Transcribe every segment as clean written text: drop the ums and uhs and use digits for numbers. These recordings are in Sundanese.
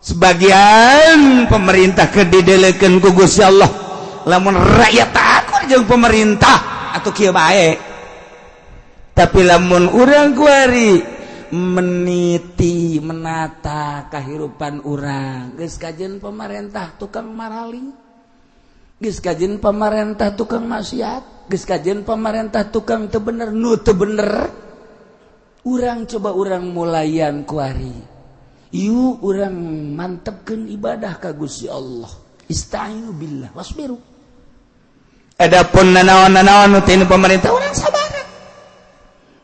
Sebagian pemerintah keur didelekeun ku Gusti Allah, lamun rakyat takut jeung pemerintah atau kieu bae. Tapi lamun urang kuari meniti menata kehidupan urang, geus kajen pemerintah tukang maraling, geus kajen pemerintah tukang maksiat, geus kajen pemerintah tukang teu bener, nu teu bener urang coba urang mulayan kuari. Yuk, urang mantepkeun ibadah ka Gusti Allah. Ista'inu billah wasbiru. Adapun nanaon-nanaon nu teu pemerintah, urang sabar.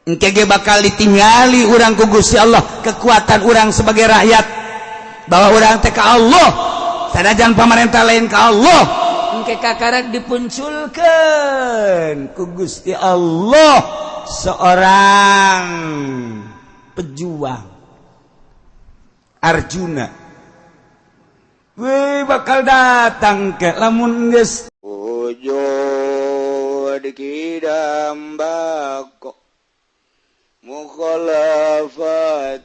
Engke ge bakal ditinggali urang ku Gusti Allah kekuatan urang sebagai rakyat, bahwa urang teh ka Allah, sanajan pemerintah lain ka Allah. Engke kakarak dipunculkeun ku Gusti Allah seorang pejuang Arjuna. Wih, bakal datang ke lamun geus wujud kidam bako mukhalafat.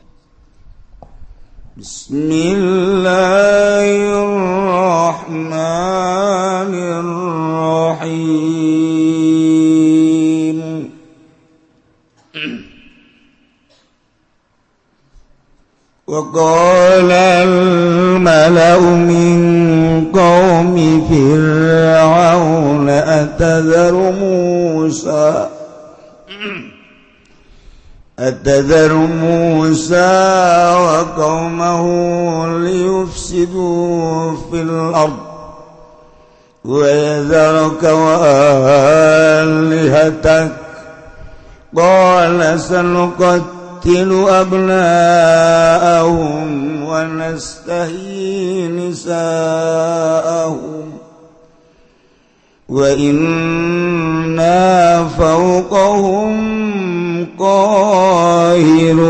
Bismillahirrahmanirrahim. وقال الملأ من قوم فرعون أتذر موسى وقومه ليفسدوا في الأرض ويذرك وآلهتك؟ قال سنقتل أبناءهم ونستحيي نساءهم وإنا فوقهم قاهرون.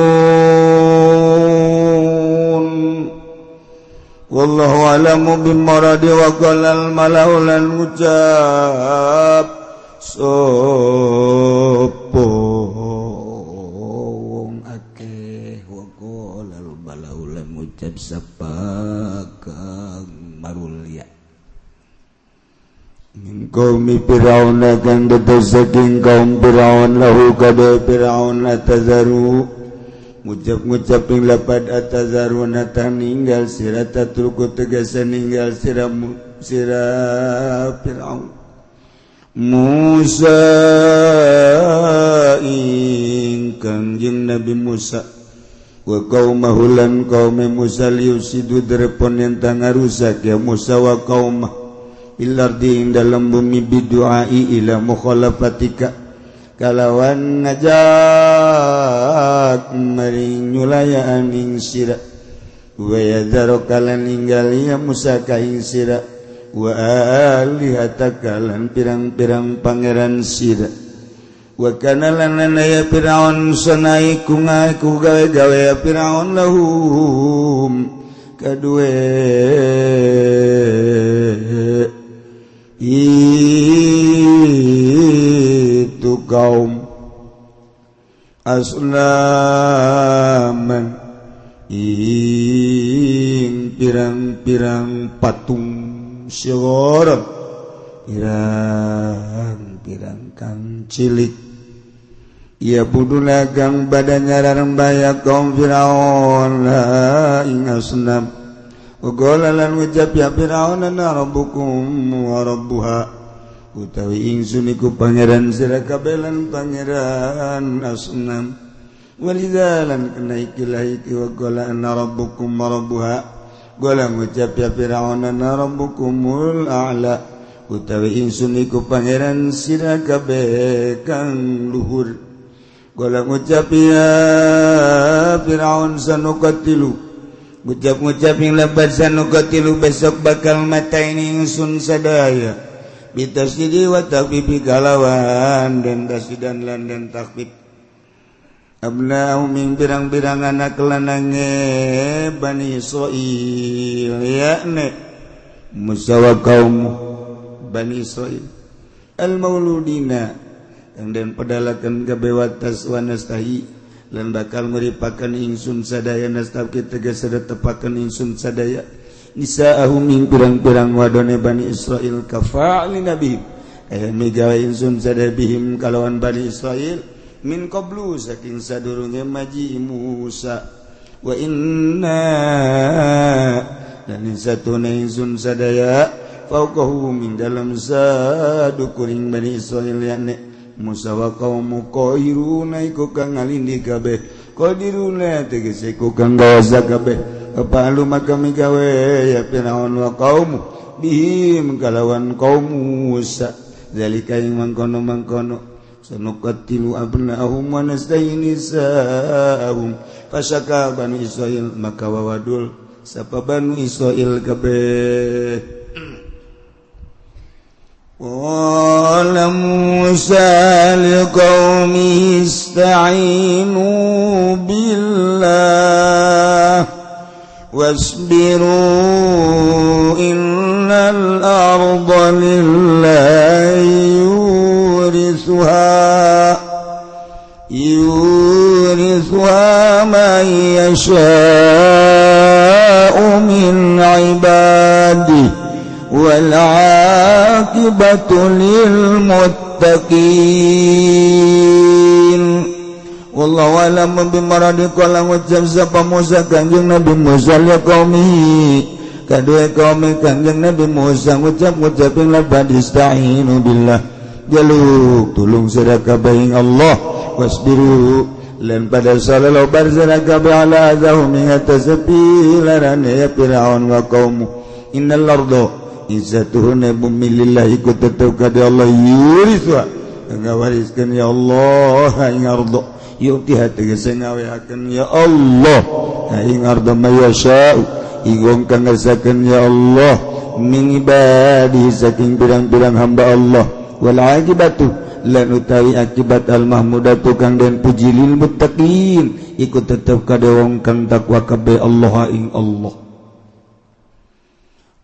والله أعلم بمراده. وقال الملأ lan ngucap sopo wong akeh, وقال الملأ lan ngucap sapa kang marulya من قوم فرعون kang saking kaum Firaun له kada Firaun, أتذر ngucap-ngucap ing lapad أتذر nata ninggal sira, تترك tegese ninggal sira, sira Firaun, Musa ing Kangjeng Nabi Musa, وقومه lan kaum Musa, ليفسدوا drepon yen ngarusak ya Musa وقومه في الأرض ing dalam bumi, بالدعاء إلى مخالفتك kalawan ngajak maring nyulayaan ing sira, ويذرك lan ninggal ya Musa ka ing sira, وآلهتك lan pirang-pirang pangeran sira. وكان lan ya Firaun sanaiku ngaku gawe-gawe ya Firaun لهم kadue itu kaum أصناما ing pirang-pirang patung, صغارا pirang-pirang kang cilik, يعبدون kang pada nyarembah ya kaum Firaun ing asnam. وقال lan ngucap ya Firaun, أنا ربكم وربها utawi ingsun iku pangeran sira kabeh lan pangeran asnam. ولذا lan kena ikilah iki, وقال أنا ربكم وربها قال ngucap ya Firaun, أنا ربكم الأعلى utawi ingsun iku pangeran sira kabeh kang luhur. قال ngucap ya Firaun, سنقتل ngucap-ngucap yang lebat سنقتل besok bakal mata ini ingsun sadaya, بالتشديد والتخفيف kalawan dan tasdidan lan dan takhfif, أبناءهم ing pirang-pirang anak lanange Bani Israil, yakni Musa وقومه Bani Israil, المولودين dan pedalakan kabeh watas, ونستحيي Lan bakal nguripakeun ingsun sadaya nastabqi tegas tepakeun ingsun sadaya nisaahum ing pirang-pirang wadone Bani Israil kafa'lina bihim aya migawe ingsun sadaya bihim kalawan Bani Israil min qablu saking sadurunge maji Musa wa inna dan satuna ingsun sadaya fauqahu min dalam sadukuring Bani Israil yakni Musa wa qaumu qairuna iku kang ngalindi kabeh qadiruna tegese iku kang gawasa kabeh apalu maka migawe ya Firaun wa qaumu bihim kalawan kaum Musa zalika ing mangkono-mangkono sanuqatilu abnahum wa nastahyi nisahum fasaka Bani Israil maka wawadul sapa Bani Israil kabeh. قال موسى لقومه استعينوا بالله واصبروا إن الأرض لله يورثها من يشاء من عباده والعاقبة للمتقين. Wallahu a'lam bimaradi. Qala ngucap sapa Musa Kanjeng Nabi Musa li qaumi kadue kaum Kanjeng Nabi Musa ngucap ngucapin labad ista'inu billah jaluk tulung sira kabeh ing Allah wasbiru lan pada sallallahu barzana kabeh ala azahum ing atase pilarane ya Firaun wa qaumu innal ardo izzatuhuna bumi lillahi ku tetep ka Allah yuriswa ngawariskeun ya Allah ing ardo yutiha tegese ngawehakeun ya Allah ing ardo mayasya'u igong kang ngersakeun ya Allah min ibadi saking pirang-pirang hamba Allah wal aqibatu lan utawi akibat al mahmudatu kang den puji lil muttaqin iku tetep ka wong kang takwa kabeh Allah ing Allah.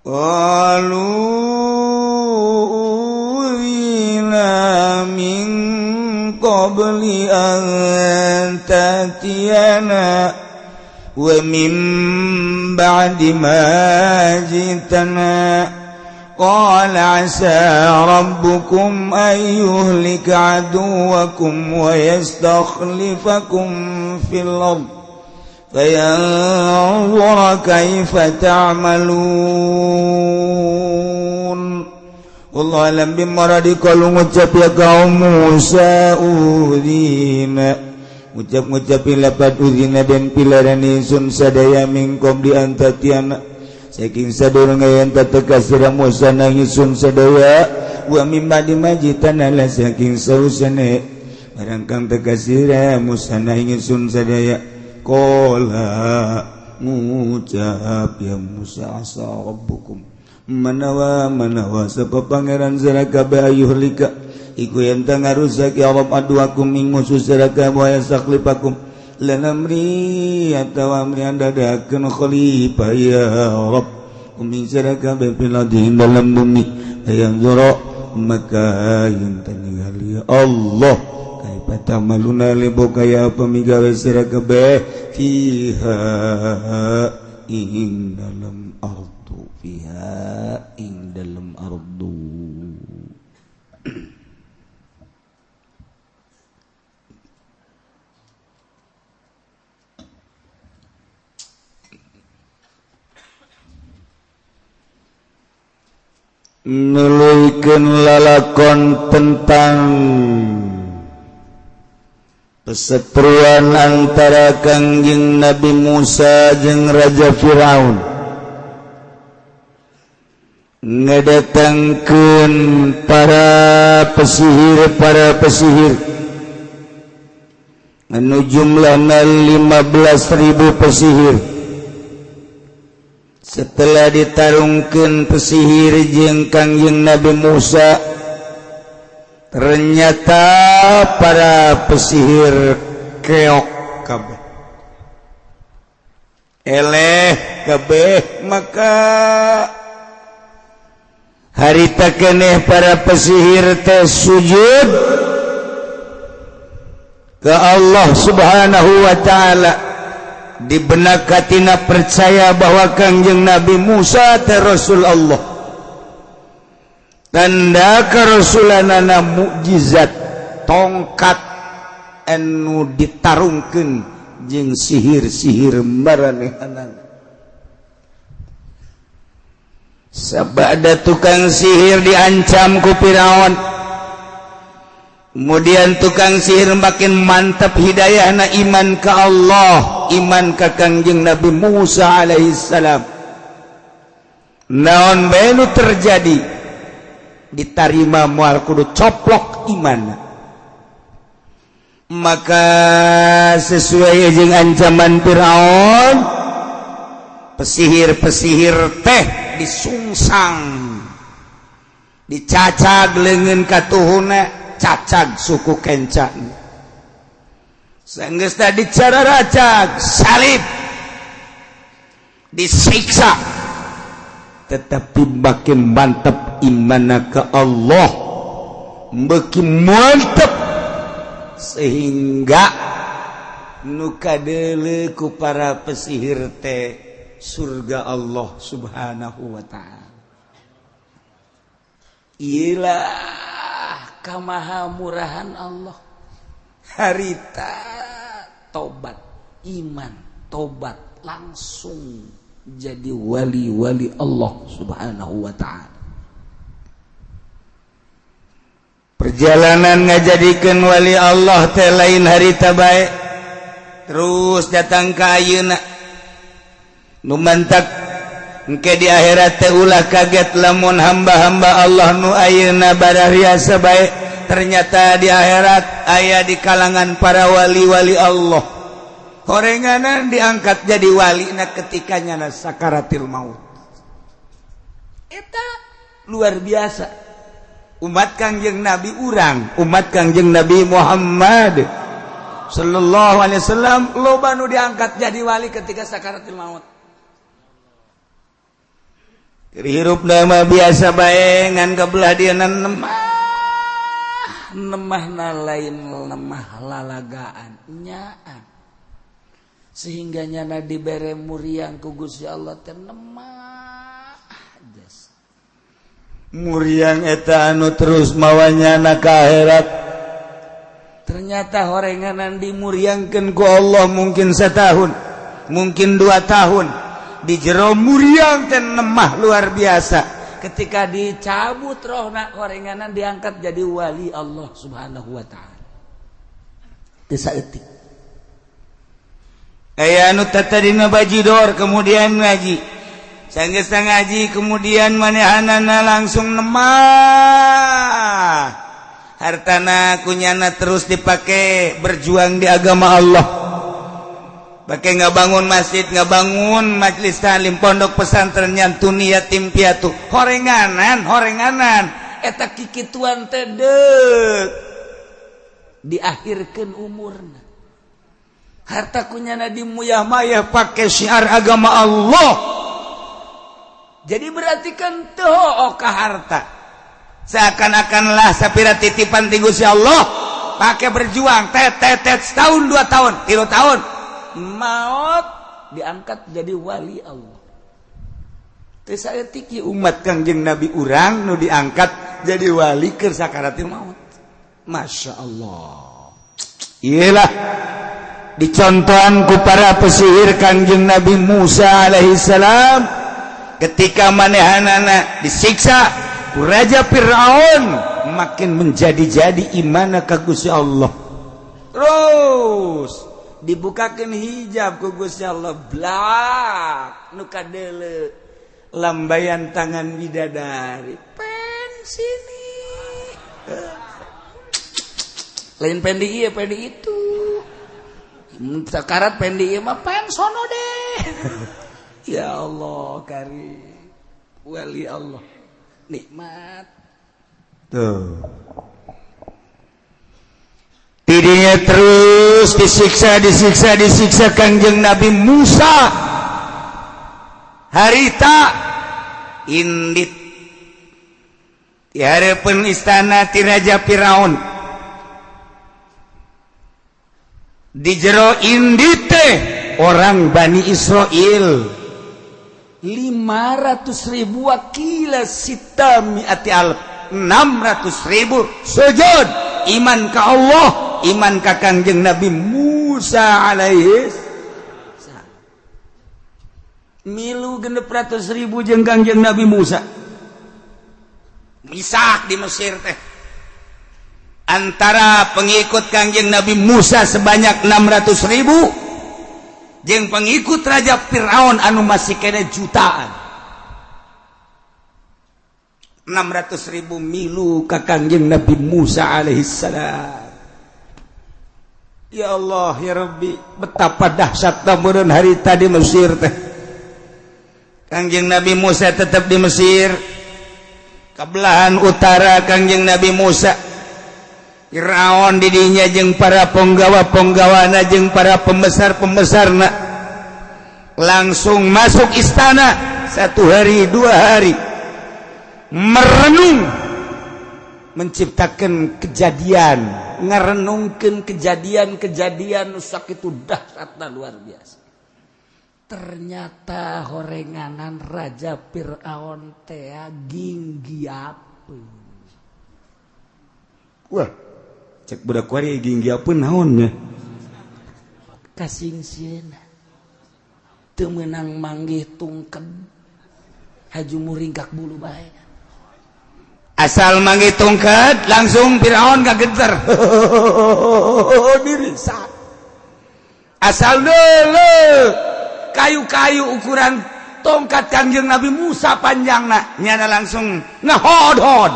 Qalu udhina min qabli an ta'tiyana wa min ba'di ma jitana qala asa rabbukum an yuhlika aduwakum wa yastakhlifakum fil ardh fayanzura kaifa ta'malun. Wallahu a'lam bimaradi. Kalau ngucap ya kaum Musa udhina ngucap-ngucapin lapat udhina dan pilaran ingsun sadaya mingkom di antatiana saking sadurunge yen teteka sira Musa nang ingsun sadaya wa mimma dimajitana la saking sausane barang kang teka sira Musa nang ingsun sadaya. Qala ngucap ya Musa asa rabbukum manawa manawa sapa pangeran sira kabeh ayuhlika iku yen ta ngarusak ya Rabb aduakum ing musuh sira kabeh wa yastakhlifakum lan amri atawa amri andadakeun khalifah ya Rabb ing sira kabeh fil ardi dalam bumi ayanzura maka yen ta ningali ya Allah kaifa ta'maluna libo kaya apa migawe sira kabeh fiha ing dalam ardu fiha ing dalam ardu. Nuluykeun lalakon tentang perseteruan antara Kangjeng Nabi Musa jeung Raja Firaun ngedatangkeun para pesihir anu jumlahna 15.000 pesihir. Setelah ditarungkeun pesihir jeung Kangjeng Nabi Musa, ternyata para pesihir keok kabeh, eleh kabeh. Maka harita keneh para pesihir teh sujud Ke Allah Subhanahu wa ta'ala. Di benak katina percaya bahwa Kangjeng Nabi Musa teh Rasul Allah. Tanda kerasulanana mukjizat tongkat anu ditarungkeun jeung sihir-sihir maranehanana. Sabada tukang sihir diancam ku Firaun, kemudian tukang sihir makin mantap hidayahna iman ke Allah, iman ka Kangjeng Nabi Musa alaihissalam. Naon bae nu terjadi ditarima, moal kudu coplok iman. Maka sesuai jeung ancaman Firaun, pesihir-pesihir teh disungsang, dicacag leungeun katuhuna, cacag suku kenca. Sanggeus tadi cara racag salib, disiksa, tetapi makin mantap imana ke Allah, makin mantap sehingga nu kadeuleu ku para pesihir teh surga Allah Subhanahu wa ta'ala. Iyalah kamaha murahan Allah. Harita tobat, iman, tobat langsung jadi wali-wali Allah Subhanahu wa ta'ala. Perjalanan ngajadikeun wali Allah teh lain harita bae. Terus datang ka ayeuna. Nu mantak engke di akhirat teh ulah kaget lamun hamba-hamba Allah nu ayeuna barariasa bae, ternyata di akhirat aya di kalangan para wali-wali Allah. Horenganan diangkat jadi wali na ketika nyana sakaratil maut. Eta luar biasa. Umat Kangjeng Nabi urang, umat Kangjeng Nabi Muhammad sallallahu alaihi wasallam loba nu diangkat jadi wali ketika sakaratil maut. Keur hirup mah biasa bae, ngan kabelah dia nemah, nemahna lain lemah lalagaan, nyaan. Sehingga nyana dibere muriang ku Gusti Allah teh nemah jasa. Muriang eta anu terus mawanya na ka akhirat. Ternyata horenganan dimuriangkeun ku Allah mungkin setahun, mungkin 2 tahun. Di jero muriang teh nemah luar biasa. Ketika dicabut rohna, horenganan diangkat jadi wali Allah Subhanahu wa ta'ala. Teu saeutik. Aya anu tatadina bajidor kemudian ngaji. Sanggeus ngaji kemudian manehanana langsung nemah. Hartana kunyana terus dipakai berjuang di agama Allah. Pakai ngabangun masjid, ngabangun majelis taklim, pondok pesantren, nyantuni yatim piatu. Horenganan, horenganan eta kikituan teh deuk diakhirkeun umurna. Harta kunyana dimuyah mayah pakai syiar agama Allah. Jadi berarti kan tuh ka harta seakan-akanlah sapira titipan ti Gusti Allah, pakai berjuang tet tet tet, setahun, 2 tahun, 3 tahun, maut, diangkat jadi wali Allah. Teu saeutik umat Kangjeng Nabi urang nu diangkat jadi wali keur sakaratil maut. Masya Allah. Iyalah dicontohan ku para pesihir Kangjeng Nabi Musa alaihissalam ketika manehanana disiksa ku Raja Fir'aun, makin menjadi-jadi imana ka Gusti Allah. Terus dibukakan hijab ku Gusti Allah, blak, nu kadeuleu lambaian tangan bidadari. Pen sini, lain pendi, iya pendi itu sakarat, pendi ieu mah pen sono deh. Ya Allah kari wali Allah nikmat tuh. Tidinya terus disiksa, disiksa, disiksa Kangjeng Nabi Musa. Harita indit di hadapan istana ti Raja Firaun. Di jero indi teh orang Bani Israel 500 ribu, wakila sitta mi'ati alf, 600 ribu sujud iman ka Allah, iman ka Kangjeng Nabi Musa alaihi. Milu 600 ribu jeung Kangjeng Nabi Musa. Misak di Mesir teh antara pengikut Kangjeng Nabi Musa sebanyak 600 ribu jeung pengikut Raja Fir'aun anu masih kena jutaan. 600 ribu milu ka Kangjeng Nabi Musa alaihissalam. Ya Allah, ya Rabbi, betapa dahsyat meureun harita di Mesir teh. Kangjeng Nabi Musa tetap di Mesir. Ke belahan utara Kangjeng Nabi Musa, Fir'aun didinya jeung para penggawa-penggawana jeung para pembesar-pembesarna langsung masuk istana. Satu hari, 2 hari merenung, menciptakan kejadian, ngarenungkan kejadian-kejadian itu dahsyatna luar biasa. Ternyata horenganan Raja Fir'aun teh ginggiapeun. Wah, cek budak kuari, ginggiapeun naonnya? Kasingsieun, teu meunang manggih tungked, haju muringkak bulu bae. Asal manggih tungked langsung Fir'aun kageter diri. Asal dulu kayu-kayu ukuran tongkat Kangjeng Nabi Musa panjangna, nyana langsung ngahodhod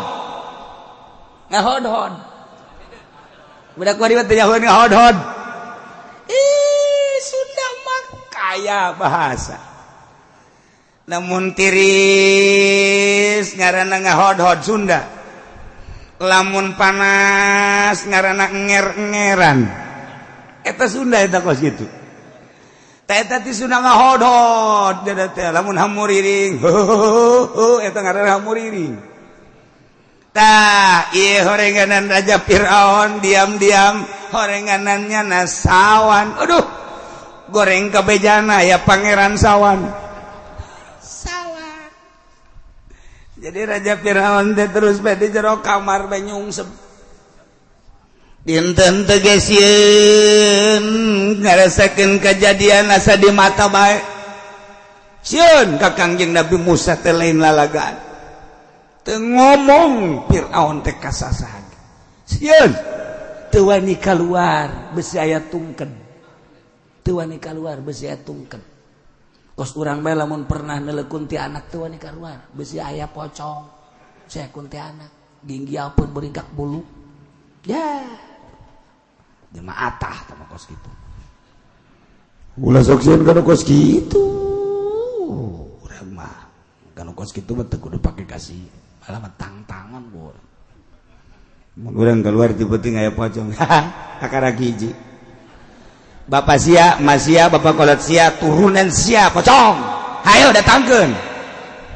ngahodhod. Budak kuari teh nyaho ngahodhod. Ih, Sunda mah kaya bahasa. Lamun tiris ngaranna ngahodhod Sunda, lamun panas ngaranna nger-ngeran. Eta Sunda, eta kos kitu. Eta ti Sunda ngahodhod teh. Lamun hamuriring, eta ngaranna hamuriring. Tah, ieu horenganan Raja Fir'aun diam-diam horenganannya na sawan. Aduh, goreng kabejana ya Pangeran Sawan. Sawan. Jadi Raja Fir'aun teh terus bae di jero kamar bae nyungsep. Dinten teges sieun ngarasakeun kejadian asa di mata bae. Sieun ka Kangjeng Nabi Musa teh lain lalagaan. Teu ngomong Fir'aun teh kasasaha. Sieun, teu wani keluar besi aya tungked. Teu wani keluar besi aya tungked. Kos urang bae, lamun pernah neuleuh kuntilanak teu wani keluar besi aya pocong. Saya kuntilanak ginggiapeun, beringkak bulu. Ya. Jemaah atah tah kos kitu. Ulah sok sieun kana kos kitu. Urang mah kana kos kitu mah teu kudu pake kasih. Malah mah tang-tangan bor. Mun urang keluar ti penting aya pocong. Kakara hiji. Bapak sia, mas sia, bapak kolot sia, turunan sia, pocong. Hayo datangkeun.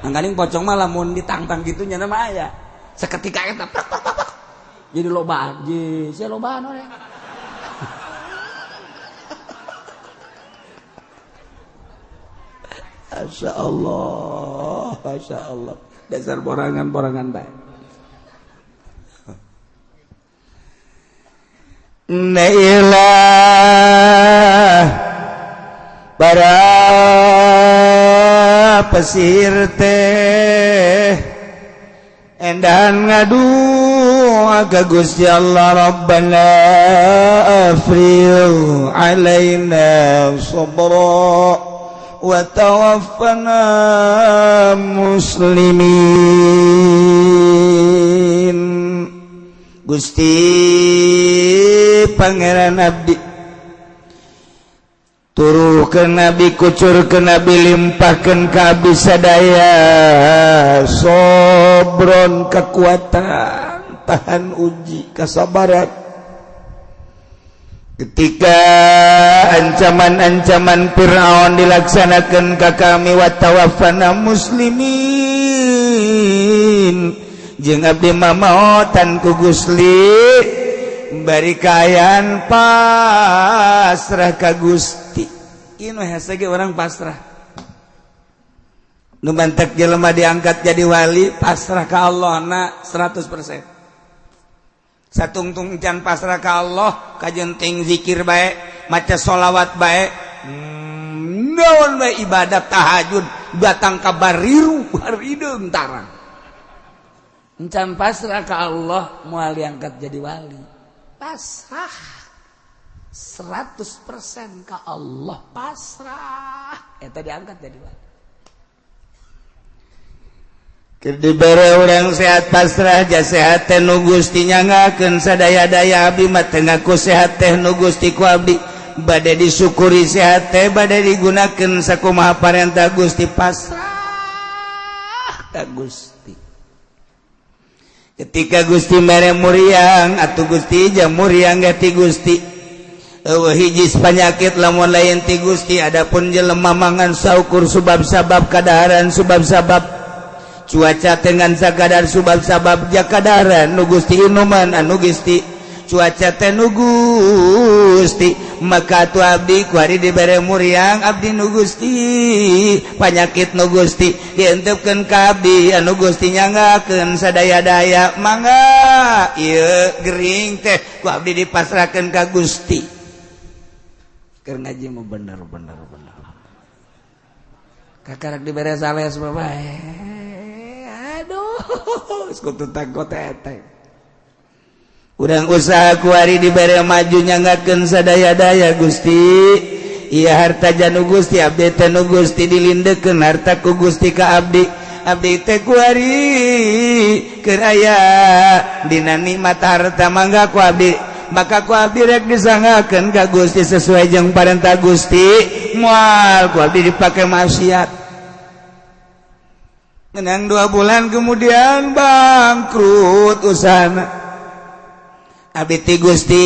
Mangkaning pocong mah lamun ditantang gitu nya mah aya. Seketika eta pak pak pak pak. Jadi lobaan, je, sia lobaan we. Masya Allah, Masya Allah. Dasar borangan-borangan baik. Nailah para pesir teh endan ngadu ka Gusti Allah, Rabbana afrigh alaina sabra wa tawaffana muslimin. Gusti Pangeran abdi, turuhkeun nabi, kucurkeun nabi, limpahkeun ka abdi sadaya sobron, kekuatan tahan uji, kasabaran ketika ancaman-ancaman Fir'aun dilaksanakan ka kami, wa tawaffana muslimin, jeung abdi mamaotan ku Gusti bari kaayaan pasrah ka Gusti. Ieu nu hese ge urang pasrah. Nu mantek jelema diangkat jadi wali pasrah ka Allah na 100%. Satungtung can pasrah ka Allah kajenting zikir bae, maca sholawat bae, naon bae ibadah tahajud batang ka bariru harideung tarang. Encan pasrah ka Allah moal diangkat jadi wali. Pasrah 100% ka Allah, pasrah eta diangkat jadi wali. Keur dibere urang sehat pasrah ja sehat teh nu Gusti nyangakeun sadaya-daya abdi mah teu ngaku sehat teh nu Gusti ku abdi bade disyukuri sehat teh bade digunakeun sakumaha parentah Gusti pasrah ka Gusti. Ketika Gusti mere muriang atuh Gusti ja muriang ge ti Gusti. Eueuh hiji panyakit lamun lain ti Gusti adapun jelema mangan saukur subab-sabab kadaharan subab-sabab cuaca dengan sakadar subab-sabab jakadaran nu Gusti inuman anu Gusti cuaca teh nu Gusti maka tu abdi ku hari dibere muriang abdi nu Gusti panyakit nu Gusti dientepkeun ka abdi anu Gusti nyanggakeun sadaya-daya mangga ieu gering teh ku abdi dipasrahkeun ka Gusti. Keur ngaji mah bener-bener bener kakarak dibere sales mah bae. Aduh, urang usaha kuari dibere maju nyanggakeun sadaya-daya Gusti. Ieu harta janu Gusti abdi teh nu Gusti dilindekeun harta ku Gusti ka abdi. Abdi teh kuari keur aya dina nikmat harta mangga ku abdi. Maka ku abdi rek disanggakeun ka Gusti sesuai jeung parentah Gusti. Moal ku abdi dipake maksiat. Menang 2 bulan kemudian bangkrut usahana. Abdi ti Gusti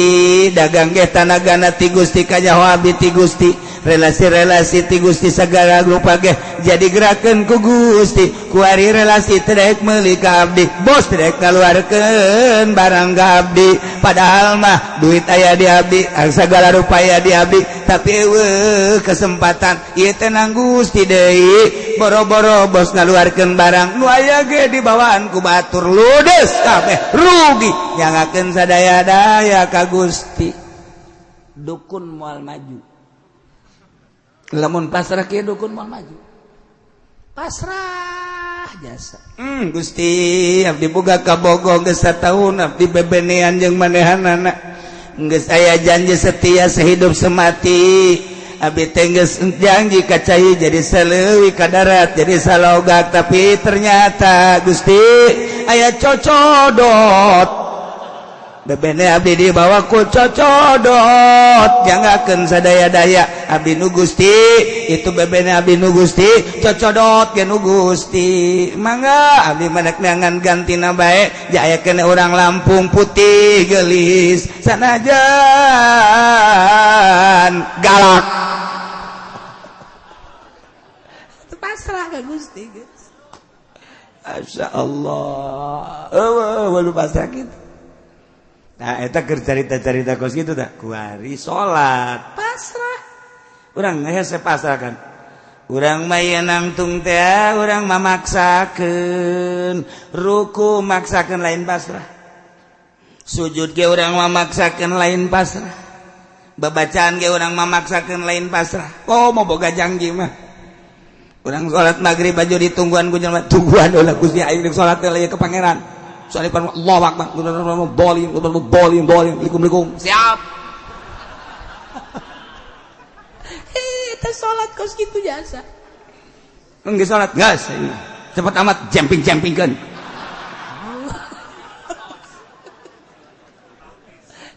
dagang ge tanagana ti Gusti kanyaho abdi ti Gusti relasi-relasi ti Gusti sagala rupa ge jadi gerakeun ku Gusti kuari relasi teu daek meuli ka abdi bos teu daek ngaluarkeun barang ka abdi padahal mah duit aya di abdi sagala rupa aya di abdi tapi eueuh kesempatan ieu teh nang Gusti deui boro-boro bos ngaluarkeun barang nu aya ge dibawaan ku batur ludes kabeh rugi nyangakeun sadaya-daya ka Gusti. Dukun moal maju lamun pasrah kieu dukun moal maju pasrah jasa. Gusti abdi boga kabogoh geus sataun abdi bebenean jeung manehanana geus aya janji setia sehidup semati abdi teh geus janji ka cai jadi saleuwi ka darat jadi salogak tapi ternyata Gusti aya cocodot bebene abdi dibawa ku cocodot janggakeun sadaya-daya abdi nu Gusti itu bebene abdi nu Gusti cocodot ge nu Gusti mangga abdi manek neangan gantina bae jayakeun urang Lampung putih geulis sanajan galak pasrah ka Gusti geus. Masya Allah eueuh pasrah kitu. Nah, eta keur carita-carita kos kitu tah kuari salat pasrah. Urang hese pasrah kan. Urang mah ieu nangtung teh urang mamaksakeun ruku maksakeun lain pasrah. Sujud ge urang mamaksakeun lain pasrah. Babacaan ge urang mamaksakeun lain pasrah. Oh mau boga janji mah. Urang salat magrib baju ditungguan ku jelema tungguan ulah Gusti aing rek salat teh ke pangeran. Soalnya Allah akbar, dolim, dolim, dolim, likum, likum, siap. Eta sholat kos gitu jasa. Enggak sholat, gas. Cepat amat, jumping, jumpingkan.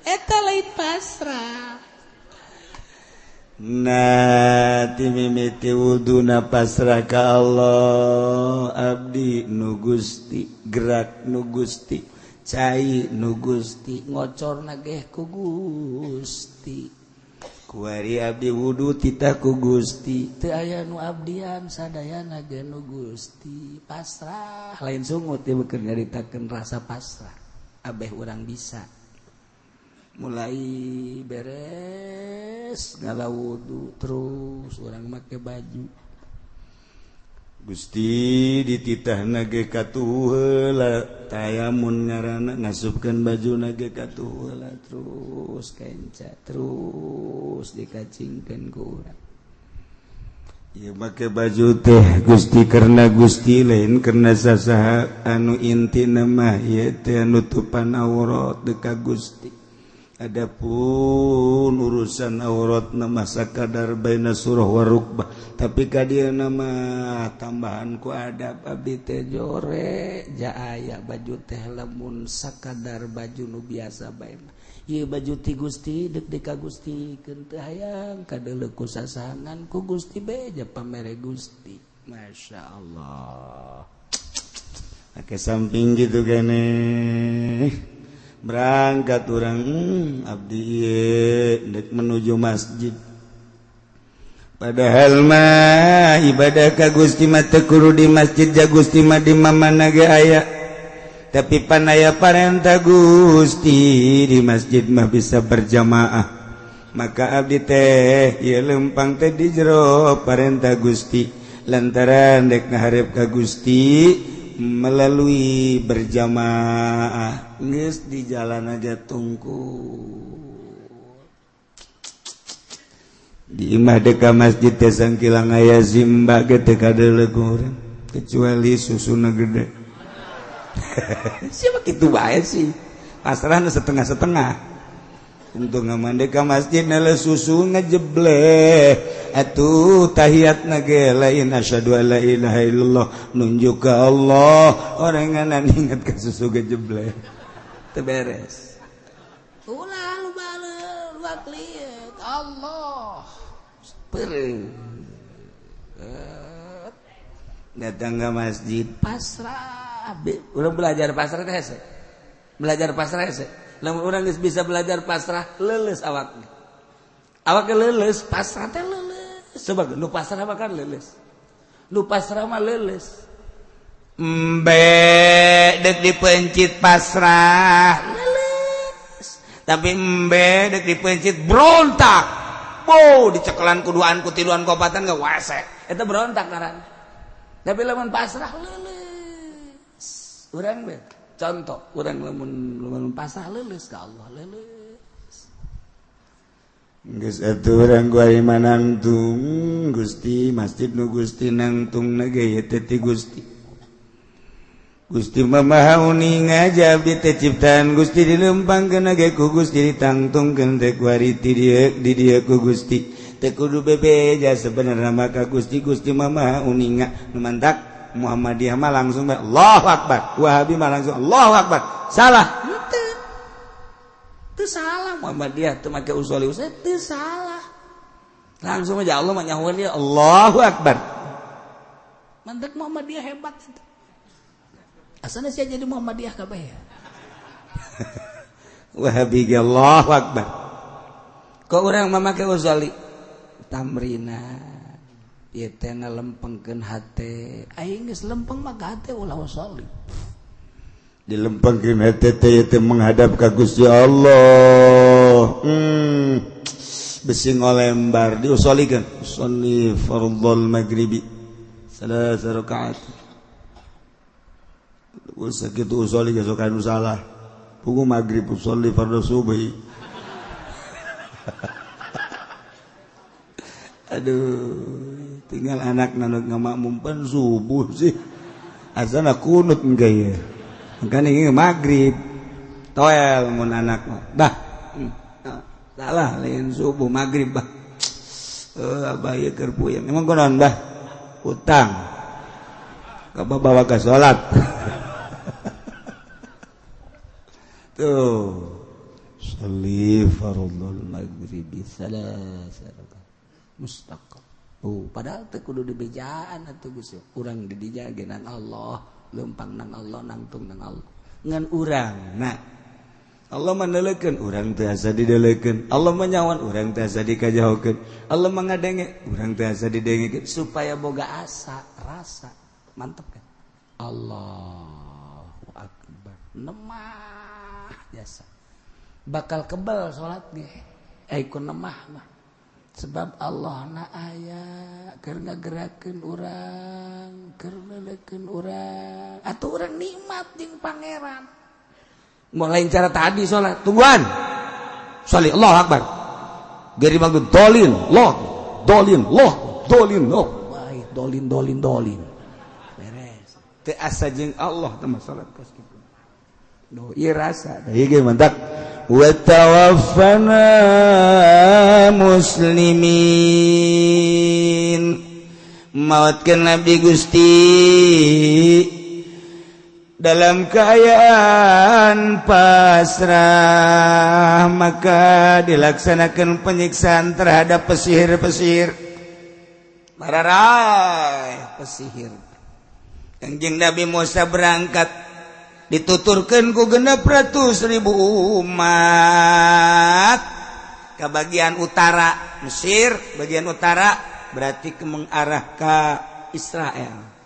Eta lain pasrah. Nah, timimiti wuduna pasrah ka Allah abdi nu Gusti gerak nu Gusti cai nu Gusti ngocor nageh ku Gusti kuari abdi wudu titah ku Gusti teu aya nu abdian sadayana ge nu Gusti pasrah lain sungut ieu keur nyaritakeun rasa pasrah abeh urang bisa. Mulai beres ngala wudu terus urang make baju. Gusti dititah nage katuh heula tayamun ngaranna ngasupkeun baju nage katuh heula terus kenca terus dikacingkeun ku urang. Ieu make baju teh Gusti karena Gusti lain karena sasaha anu intina mah ieu teh nutupan aurat deuk ka Gusti. Adapun urusan aurat nama sakadar baina surah wa rukbah tapi ka dieu nama tambahan ku adab abdi teh jore ja aya baju teh lamun sakadar baju nu biasa bae mah ieu baju ti Gusti deuk di ka Gusti keun teu hayang kadeuleu ku sasahangan ku Gusti beja pamere Gusti. Masya Allah. Ake samping gitu gene berangkat orang abdi ieu dek menuju masjid padahal mah ibadah ka Gusti mah teu kudu di masjid ja Gusti mah di mamana ge aya tapi pan aya parentah Gusti di masjid mah bisa berjamaah maka abdi teh ieu lempang teh di jero parentah Gusti lantaran dek ngaharep ka Gusti melalui berjamaah geus di jalan aja tungku di imah deka masjid teh sangkilang aya zimba ge teu kadeuleu ku urang kecuali susuna gede. Siapa kitu bae sih pasrahna setengah-setengah untuk ngamande ka masjid nele susu ngejebleh atuh tahiyatna ge lain asyhadu alla ilaha illallah nunjuk ka Allah oranganan inget ka susu gejebleh teu beres ulah lu baleul wakliet Allah peureung datang ke masjid pasrah urang belajar pasrah teh hese belajar pasrah hese lamun urang geus bisa belajar pasrah leuleus awakna awakna leuleus pasrah teh leuleus coba nu pasrah mah kan leuleus nu pasrah mah leuleus embe dek dipencit pasrah leuleus tapi embe dek dipencit berontak bo dicekelan kuduan kutiluan kopatan ge wasek eta berontak ngaranna tapi lamun pasrah leuleus urang we contoh urang lamun pasrah leuleus ka Allah leuleus geus atuh urang kuari manangtung Gusti masjid nu Gusti nangtung ge ieu teh ti Gusti Gusti mah maha uning aja abdi teh ciptaan Gusti dilempangkeun ge ku Gusti ditangtungkeun teh kuari ti dieu di dieu ku Gusti teh kudu bebeja sebenarna mah ka Gusti Gusti mah maha uninga nu mantak Muhammadiyah mah langsung Allahu Akbar Wahabi mah langsung Allahu Akbar salah henteu teu salah Muhammadiyah teu make usoli usoli teu salah langsung aja Allah mah nyahoeun dia Allahu Akbar mantak Muhammadiyah hebat eta asana sia jadi Muhammadiyah kabeh ya Wahabi ge Allahu Akbar kok urang mah make usoli tamrina ieu teh ngalempengkeun hate aing geus lempeng mah ka hate ulah usoli dilempengkeun hate teh ieu teh menghadap ka Gusti Allah besi ngolembar diusolikeun usolli fardhol maghribi salasa rakaat sakitu usolli geus sok anu salah pugu maghrib usolli fardhu subuhi. Aduh tinggal anak nanut ngamakmum pan subuh sih azan kunut enggak ya makanya ini maghrib toel mun anak mah bah salah lain subuh maghrib bah abah ieu keur puyeng emang kunaon bah utang ka bawa ka salat tuh sholli fardhul maghribi salasa rakaat mustaqim. Oh, padahal teu kudu dibejaan atuh Gusti. Urang di dinya ge nang Allah, lempang nang Allah, nangtung nang Allah. Ngan urang nah Allah manelekeun urang teu asa didelekeun, Allah manyawan urang teu asa dikajahokeun, Allah mangadenge urang teu asa didengekeun supaya boga asa, rasa. Mantep kan? Allahu Akbar. Nemah jasa. Bakal kebal salat ge ai ku nemah mah. Sebab Allah na aya keur ngagerakeun urang, keur leulekeun urang, atuh urang nikmat jeung pangeran. Mulai cara tadi salat, tungguan. Sholli Allahu Akbar. Geri maksud dolin, loh, dolin, loh, dolin, loh. Baik, dolin, dolin, dolin. Beres. Teu asa jeung Allah teh salat kos kitu. Duh, ieu rasa. Ieu ge mantap. Wa tawaffana muslimin. Mautkeun Nabi Gusti dalam keadaan pasrah, maka dilaksanakan penyiksaan terhadap pesihir-pesihir, mararai pesihir. Kanjeng Nabi Musa berangkat dituturkan ku 600.000 umat ke bagian utara Mesir, bagian utara berarti ke mengarah ke Israel.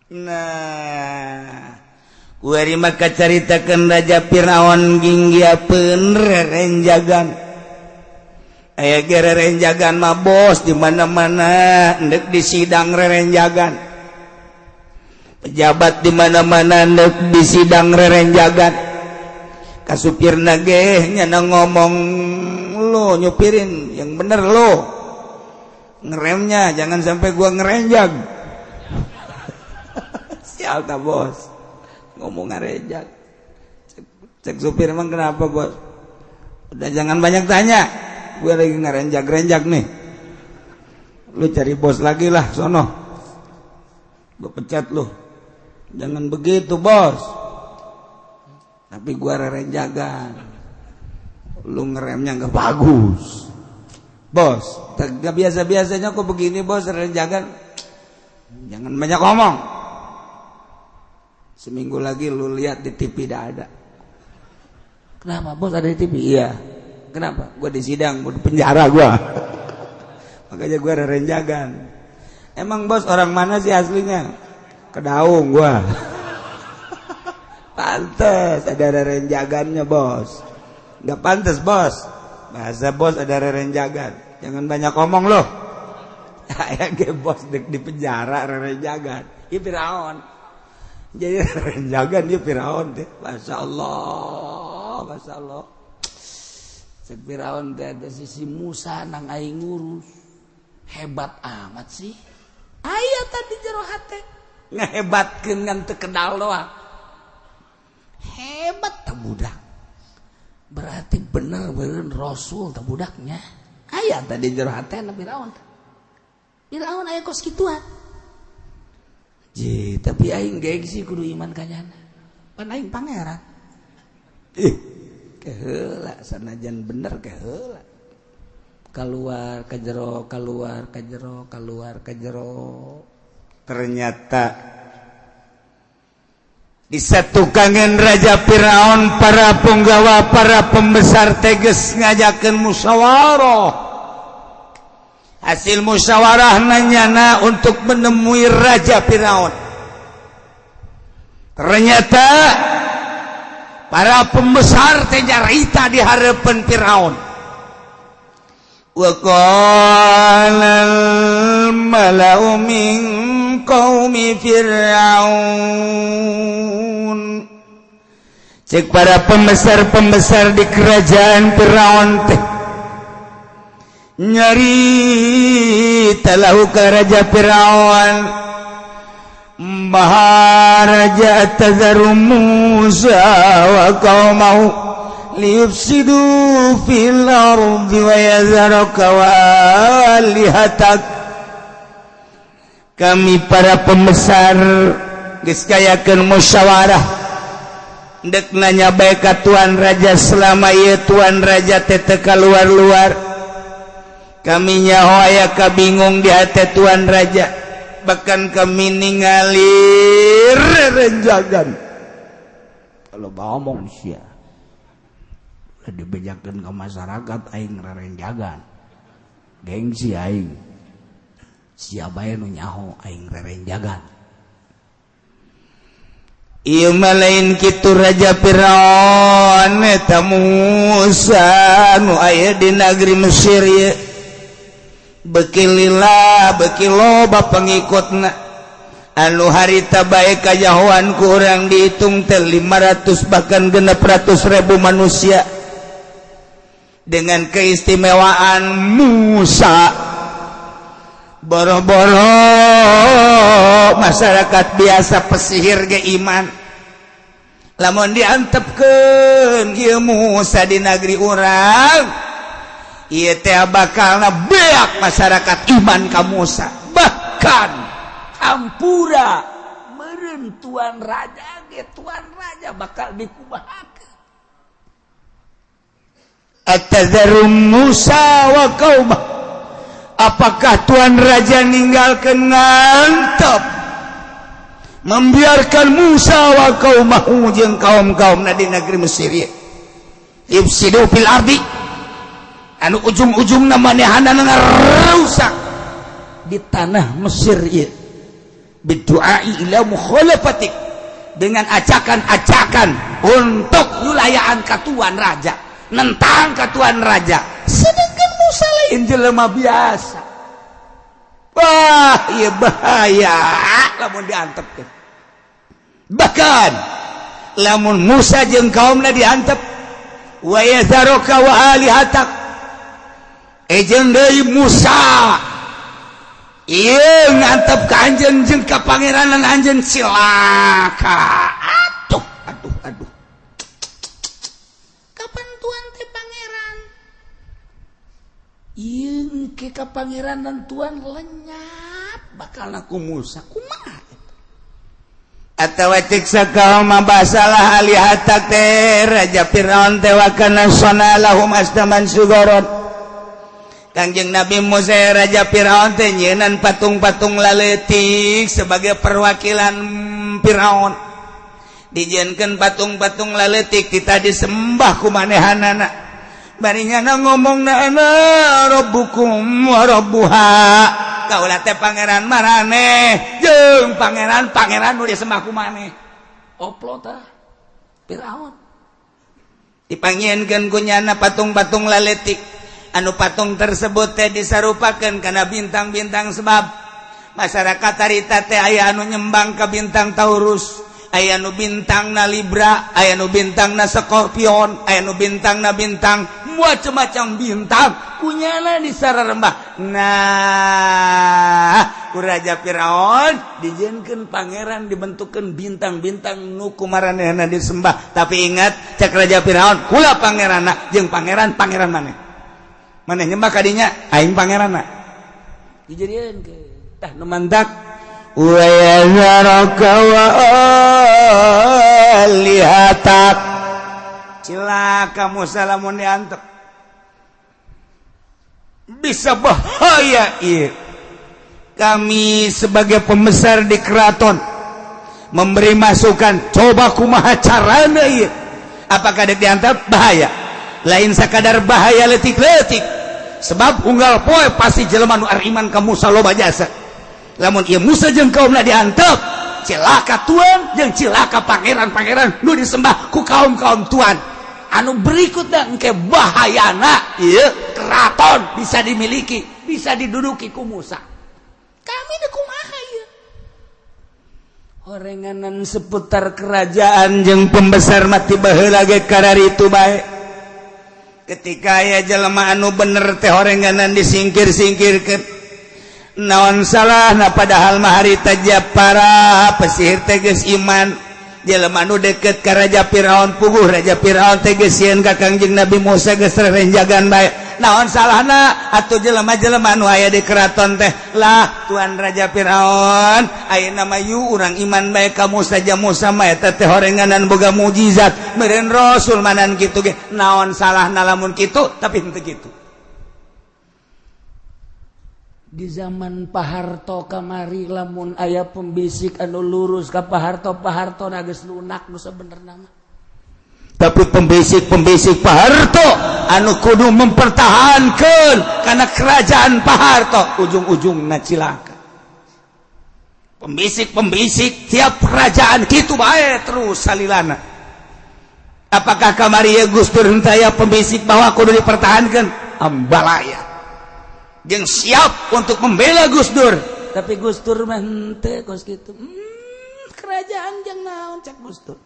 Nah, kuari maka caritakeun Raja Firaun ginggiapeun rerenjagan. Aya ge rerenjagan mah bos di mana-mana endek di sidang rerenjagan. Pejabat di mana-mana endek di sidang rerenjagan. Ka supirna ge nyana ngomong, lo nyupirin yang bener lo. Ngeremnya jangan sampai gua ngerenjag. Sial tak bos ngomong ngarejak. Cek supir, emang kenapa bos? Udah, jangan banyak tanya, gue lagi ngarenjak-renjak nih, lu cari bos lagi lah sono, gue pecat lu. Jangan begitu bos, tapi gue rerenjagan, lu ngeremnya nggak bagus bos, gak biasa-biasanya kok begini bos rerenjagan. Jangan banyak ngomong, seminggu lagi lu lihat di TV dah ada. Kenapa bos ada di TV? Iya. Kenapa? Gue di sidang, gue di penjara gue. Makanya gue rerenjagan. Emang bos orang mana sih aslinya? Kedaung gue. Pantes ada rerenjagannya bos. Gak pantes bos. Bahasa bos ada rerenjagan. Jangan banyak ngomong loh. Ya ge bos di penjara rerenjagan. Iya Firaun. Jadi rerenjagan dia Firaun teh. Masya Allah, Masya Allah. Cek Firaun teh ada sisi Musa nang aing ngurus. Hebat amat sih. Aya tadi jero hate. Ngehebatkeun ngan teu kenal doang. Hebat teh budak. Berarti bener-bener rasul teh budaknya. Aya tadi jero hate na Firaun. Firaun aya kos kituan. Ji, tapi aing gengsi kudu iman ka nyana. Pan aing pangeran. Ih, keheula sanajan bener keheula. Keluar ka jero, keluar ka jero, keluar ka jero. Ternyata di satukangan Raja Firaun para punggawa, para pembesar teges ngajakeun musyawarah. Hasil musyawarah nanyana untuk menemui Raja Firaun. Ternyata para pembesar teh nyarita di hadapan Firaun. Wa qala al-mala'u min qaumi Fir'aun. Cek para pembesar-pembesar di kerajaan Firaun teh nyarita lahu ka Raja Firaun, Maharaja, tazaru Musa wa qaumahu liyufsidu fil ardi wa yazaraka wa alihatak. Kami para pembesar geus kayakeun musyawarah, dek nanya bae ka tuan raja, selama ieu tuan raja teh teu kaluar-luar, kami nyaho aya kabingung di hati tuan raja, bahkan kami ningali rerenjagan. Kalau ngomong sia udah dibejakeun ke masyarakat aing rerenjagan, gengsi aing, sia bae nu nyaho aing rerenjagan. Ieu mah lain kitu, Raja Firaun, eta Musa nu aya di negeri Mesir ieu beki lila beki loba pengikutna, anu harita bae kajahoan ku urang dihitung teh 500 bahkan 600 ribu manusia. Dengan keistimewaan Musa, boro-boro masyarakat biasa, pesihir ge iman. Lamun diantepkeun ieu Musa di negeri urang ieu teh, bakalna beak masyarakat iman ka Musa, bahkan hampura meureun tuan raja ge, tuan raja bakal dikumahakeun. Atadzaru Musa wa qaumah, apakah tuan raja ninggalkan, ngantep, membiarkan Musa wa qaumahu jeung kaum-kaum di negeri Mesir ieu, yufsidu fil ardi, anu ujung-ujungna manehana ngarusak di tanah Mesir ieu, bidu'ai ila mukhalafatik, dengan ajakan-ajakan untuk wilayaan ka tuan raja, nentang ka tuan raja? Sedangkan Musa lain jelema biasa. Wah, iya, bahaya lamun diantepkeun. Bahkan lamun Musa jeung kaumna diantep, wa yazaraka wa alihatak, jeung deui Musa ieu ngantep ka anjeun jeung ka pangeranan anjeun, cilaka. Aduh, aduh, aduh, kapan tuan teh pangeran? Ieu ke ka pangeranan tuan lenyap bakal ku Musa, kumaha? Atawa cek sakaum masalah alihatak teh, Raja Fir'aun teh, wa kana shana'a lahum asnaman sughoron. Kangjeng Nabi Musa, Raja Fir'aun teh nyieunnan patung-patung laletik sebagai perwakilan Fir'aun. Dijieunkeun patung-patung laletik, kita disembah ku manehanana. Barinya ngomong na, ana rabbukum wa rabbuha, kaula teh pangeran maraneh jeung pangeran-pangeran nu disembah ku maneh. Oplo tah Firaun. Dipanggieunkeun ku nyana patung-patung laletik, anu patung tersebut teh disarupakeun kana bintang-bintang, sebab masyarakat harita teh aya anu nyembang ke bintang Taurus, aya nu bintang na Libra, aya nu bintang na Scorpion, aya nu bintang na bintang macam-macam bintang kunyana di sararembah. Nah, ku Raja Firaun dijieunkeun pangeran, dibentukkeun bintang-bintang nu kumaranehna disembah. Tapi ingat, cek Raja Firaun, kula pangeranna jeung pangeran-pangeran maneh. Maneh nyembah kadinya, aing pangeranna. Dijadieun ke tah nu mantak wa yazaraka wa alihatak. Cilaka Musa lamun diantep, bisa bahaya iya. Kami sebagai pembesar di keraton memberi masukan, coba kumaha carana iya. Apakah dek diantep? Bahaya, lain sakadar bahaya letik-letik, sebab unggal poe pasti jelema nu iman ka Musa loba jasa. Lamun ieu Musa jeung kaumna diantep, cilaka tuan jeung cilaka pangeran-pangeran nu disembah ku kaum-kaum tuan. Anu berikutnya, engke bahayana ieu keraton bisa dimiliki, bisa diduduki ku Musa. Kami di kumaha ieu? Horenganan seputar kerajaan jeung pembesar mati baheula ge kararitu bae. Ketika aya jelema anu bener teh, horenganan disingkir-singkirkeun. Naon salah? Padahal mah harita para pesihir teh geus iman. Jelema nu deket ka Raja Firaun puguh, Raja Firaun teh geus sieun ka Kangjeng Nabi Musa, geus renjagan bae. Naon salahna atuh jelema-jelema nu aya di keraton teh? Lah, tuan Raja Firaun, ayeuna mah yu urang iman bae ka Musa. Ja Musa mah eta teh horenganan boga mukjizat, meureun rasul manan kitu ge. Naon salahna lamun kitu? Tapi henteu kitu. Di zaman Pak Harto kamari, lamun aya pembisik anu lurus ka Pak Harto, Pak Harto geus lunak nu sabenerna mah. Tapi pembisik-pembisik Pak Harto anu kudu mempertahankan karena kerajaan Pak Harto, ujung-ujungna cilaka. Pembisik-pembisik tiap kerajaan kitu bae terus salilana. Apakah kamari ya Gus Dur henteu aya pembisik bahwa kudu dipertahankan? Ambalaya. Jeung siap untuk membela Gus Dur. Tapi Gus Dur mah henteu kos kitu. Kerajaan jeung naon cek Gus Dur.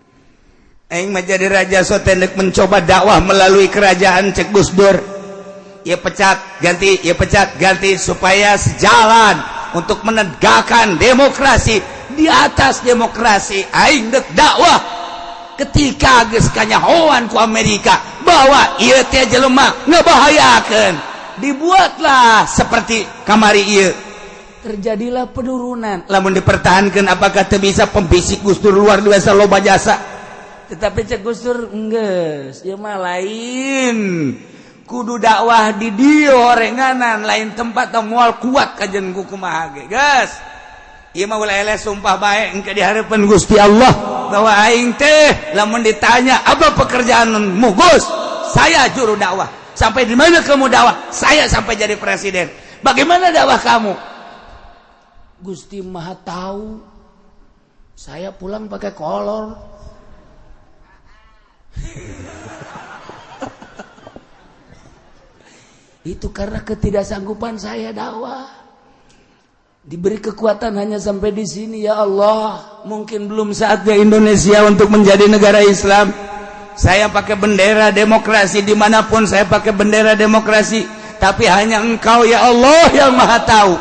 Aing mah jadi raja sote mencoba dakwah melalui kerajaan cek Gus Dur. Ya pecat ganti, ya pecat ganti supaya sejalan untuk menegakkan demokrasi di atas demokrasi. Aing dek dakwah ketika geus kanyahoan ku Amerika bahwa ieu teh jelema ngebahayakeun, dibuatlah seperti kamari ieu, terjadilah penurunan. Lamun dipertahankan apakah teu bisa? Pembisik Gus Dur luar biasa loba jasa, tetapi cek Gus Dur enggeus, ieu mah lain kudu dakwah di dieu horenganan, lain tempat moal kuat kajen ku kumaha ge. Geus ieu mah ulah eleh sumpah bae engke di hareupeun Gusti Allah bahwa aing teh lamun ditanya apa pekerjaanmu Gus, saya juru dakwah. Sampai di mana kamu dakwah? Saya sampai jadi presiden. Bagaimana dakwah kamu? Gusti Maha tahu. Saya pulang pakai kolor. Itu karena ketidaksanggupan saya dakwah. Diberi kekuatan hanya sampai di sini ya Allah. Mungkin belum saatnya Indonesia untuk menjadi negara Islam. Saya pakai bendera demokrasi dimanapun, saya pakai bendera demokrasi. Tapi hanya Engkau ya Allah yang Maha tahu.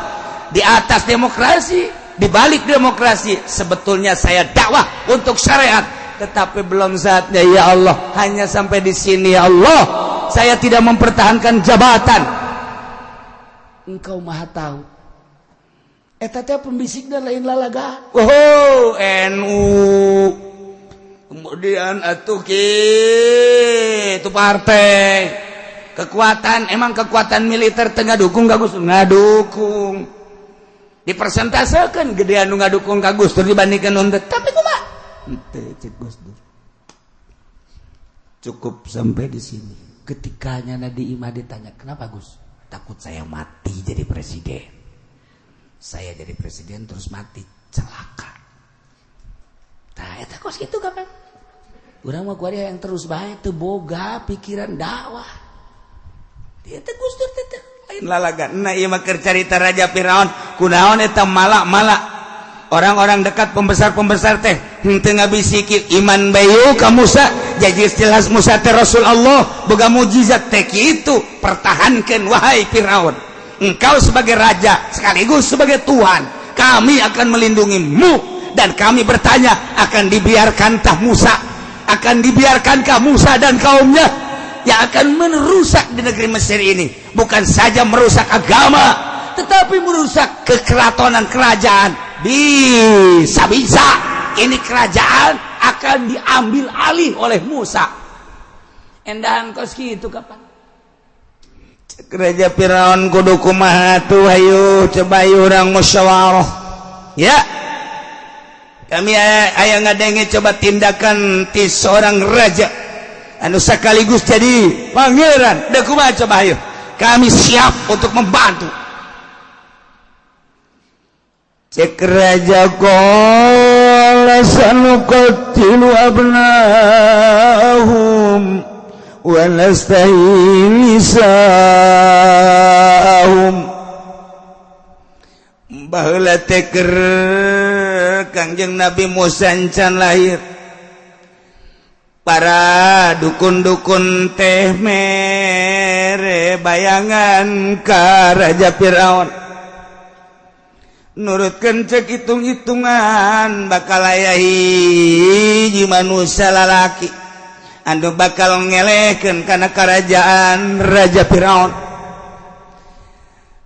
Di atas demokrasi, di balik demokrasi, sebetulnya saya dakwah untuk syariat. Tetapi belum saatnya ya Allah. Hanya sampai di sini ya Allah. Saya tidak mempertahankan jabatan. Engkau Maha tahu. Eta teh pembisikna lain lalaga. Oh, NU. Kemudian atuh kitu partai. Kekuatan, emang kekuatan militer teu ngadukung ka Gus Dur? Ngadukung. Dipersentasekeun gedean nu ngadukung ka Gus Dur dibandingkeun nu henteu. Tapi kumaha? Henteu cek Gus Dur. Cukup sampai di sini. Ketika nyana di imah ditanya, "Kenapa Gus?" "Takut saya mati jadi presiden. Saya jadi presiden terus mati, celaka." Tah eta kos kitu kapan? Urang mah kuari yang terus bae teu boga pikiran dakwah. Dia teh Gus Dur teh lain lalagan. Nah ieu mah keur carita Raja Firaun, kunaon eta malak-malak orang-orang dekat pembesar-pembesar teh henteu ngabisiki iman bayu ka Musa. Jadi jelas Musa teh Rasul Allah, boga mujizat teh kitu. Pertahankan wahai Firaun, engkau sebagai raja sekaligus sebagai Tuhan, kami akan melindungimu. Dan kami bertanya, akan dibiarkankah Musa, akan dibiarkankah Musa dan kaumnya yang akan merusak di negeri Mesir ini? Bukan saja merusak agama, tetapi merusak kekeratonan kerajaan. Bisa-bisa ini kerajaan akan diambil alih oleh Musa. Endahan kos kitu kapan? Cek Raja Firaun kudu kumaha tuh, ayo coba ayo urang musyawarah. Ya. Kami aya ngadenge coba tindakan ti seorang raja anu sekaligus jadi pangeran. Deh kumaha coba ayo. Kami siap untuk membantu. Cek raja qala sanuqatilu abnahum wa nastahyi nisa'ahum. Baheula teh keur Kangjeng Nabi Musa encan lahir, para dukun-dukun teh mere bayangan ka Raja Firaun. Nurutkeun cek hitung-hitungan bakal aya hiji manusia lalaki anu bakal ngelehkeun kana kerajaan Raja Firaun.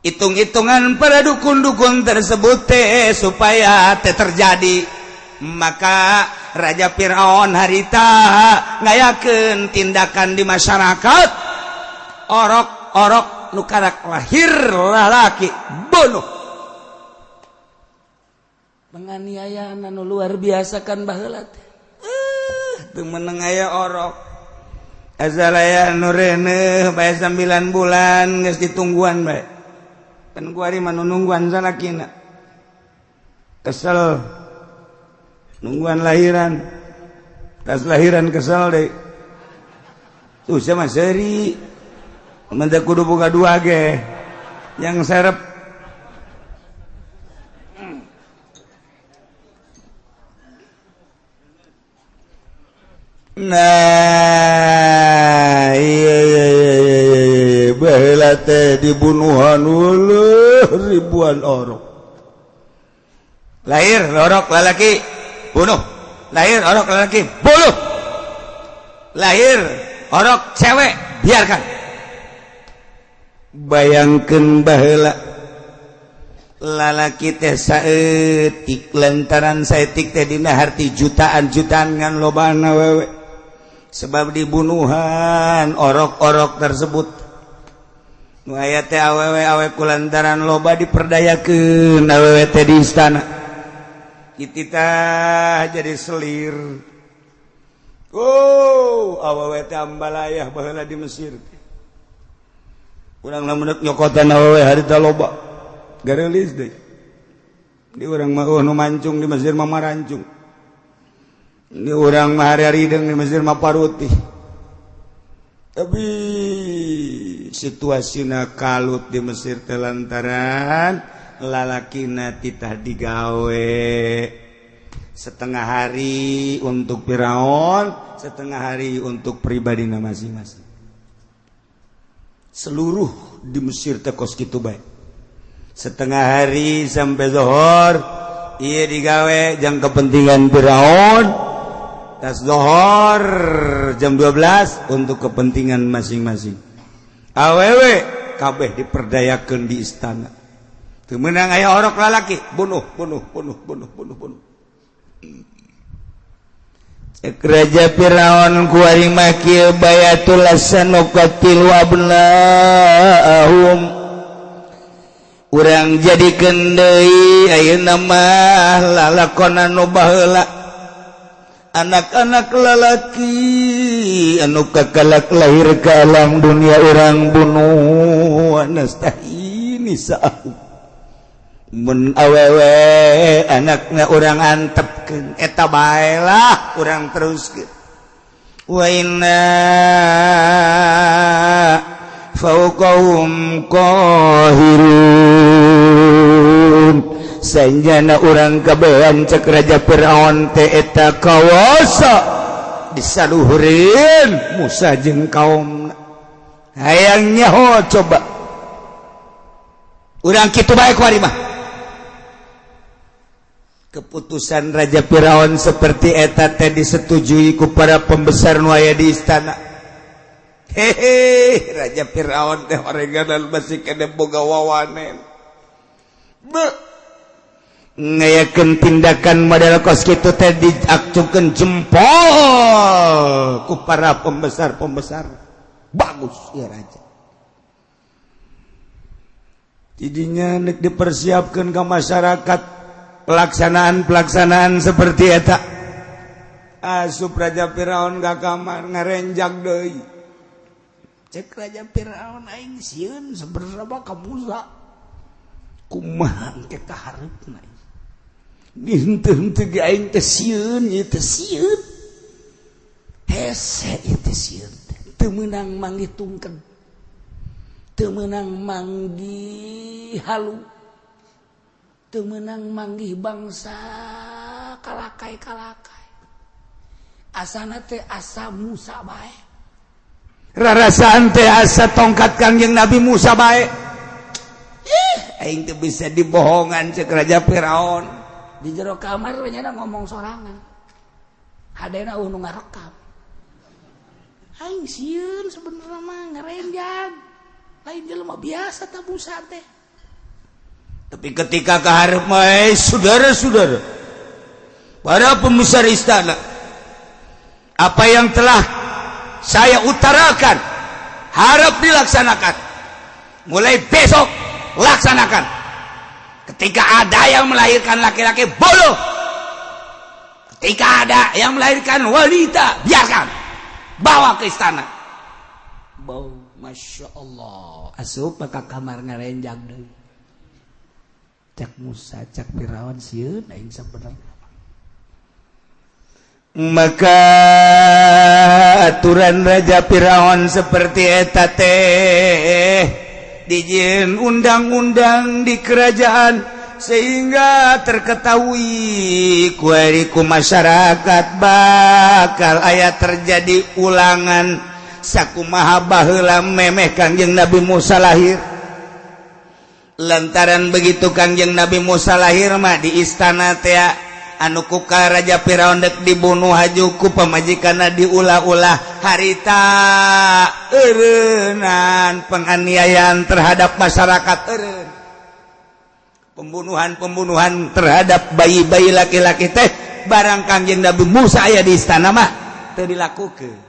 Hitung-hitungan para dukun-dukun tersebut teh supaya teh terjadi, maka Raja Firaun harita ngayakeun tindakan di masyarakat, orok-orok nu karak lahir lalaki bunuh. Penganiayaan anu luar biasa kan baheula teh. Teu meunang aya orok. Asal aya nu reuneuh bae 9 bulan geus ditungguan bae. Kan kuari mah nu nungguan salakina. Kesel nungguan lahiran, tas lahiran kesel deh. Tuh sama seri mendak kudu boga dua ge yang serep. Nah, iya iya iya iya baheula teh dibunuhan uleuh ribuan orang. Lahir orok lalaki bunuh, lahir orok lalaki bunuh, lahir orok cewek biarkan. Bayangkeun baheula lalaki teh saeutik lantaran saeutik teh dina harti jutaan-jutaan ngan lobana wewe sebab dibunuhan orok-orok tersebut. Nu aya teh awewe awe kulantaran loba diperdayakeun awewe teh di istana. Kita jadi selir. Oh, awewe teh ambalayah baheula di Mesir. Urang lamun nyokotan awewe harita loba. Gareulis deui. Di urang mah nu mancung di Mesir mah marancung. Di urang mah hari-hari deung di Mesir mah paruti. Tapi situasina kalut di Mesir teh lantaran lalakina titah digawe setengah hari untuk Firaun, setengah hari untuk pribadina masing-masing. Seluruh di Mesir teh kos kitu bae. Setengah hari sampai zuhur ieu digawe jang kepentingan Firaun, tas zuhur jam 12 untuk kepentingan masing-masing. Awewe kabeh diperdayakeun di istana. Teu meunang aya orok lalaki, bunuh, bunuh, bunuh, bunuh, bunuh, bunuh. Cek Raja Firaun kuari mah kieu bayatul sanuqatilu abnaahum. Urang jadikeun deui ayeuna mah lalakonan nu baheula. Anak-anak lalaki anu kakalak lahir ke alam dunia urang bunuh nastahini sa'ahum. Mun awewe anakna urang antepkeun eta bae lah urang teruskeun. Wa inna fawqahum qahirun. Sanjana urang kabehan cek Raja Firaun teh eta kawasa disaluhureun Musa jeung kaumna. Hayang nyaho coba urang kitu bae kuari mah. Keputusan Raja Firaun seperti eta teh disetujui ku para pembesar nu aya di istana. Hehe, Raja Firaun teh oreganan masih kene boga wawanen. Be ngayakeun tindakan model kos kitu teh diacungkeun jempol ku para pembesar-pembesar. Bagus ya raja. Tidinya nek dipersiapkeun ke masyarakat pelaksanaan-pelaksanaan seperti eta. Asup Raja Firaun ka kamar ngarenjak deui. Cek Raja Firaun aing sieun sebenarnya ka Musa. Kumaha engke ka hareupna. Henteu-henteu ge aing teh sieun, ieu teh sieun. Hese ieu teh sieun. Teu meunang manggih tungken. Teu meunang manggih halu. Teu meunang manggih bangsa kalakai-kalakai. Asana teh asa Musa bae. Rarasaan teh asa tongkat Kangjeng Nabi Musa bae. Ih, aing teu bisa dibohongan cek Raja Firaun. Di jero kamar we nya ngomong sorangan. Hadena eueuh nu ngarekam. Aing sieun sebenarnya mah ngarenjag. Lain jelema biasa ta Musa teh. Tapi ketika kaharep mah, saudara-saudara, para pembesar istana, apa yang telah saya utarakan harap dilaksanakan. Mulai besok laksanakan. Ketika ada yang melahirkan laki-laki, bunuh. Ketika ada yang melahirkan wanita, biarkan. Bawa ke istana. Bau, Masya Allah. Asup ka kamar ngarenjag deui. Cak Musa, cak Firaun, sieun aing sabenerna. Maka aturan Raja Firaun seperti eta teh dijieun undang-undang di kerajaan sehingga terketahui kuari ku masyarakat bakal aya terjadi ulangan sakumaha baheula memeh Kangjeng Nabi Musa lahir. Lantaran begitu, Kangjeng Nabi Musa lahir mah di istana teh anu ku Raja Firaun dek dibunuh, haju ku pamajikanna diulah-ulah. Harita eureunnan penganiayaan terhadap masyarakat, eureun pembunuhan-pembunuhan terhadap bayi-bayi laki-laki teh. Barang Kangjeng Nabi Musa aya di istana mah teu dilakukeun.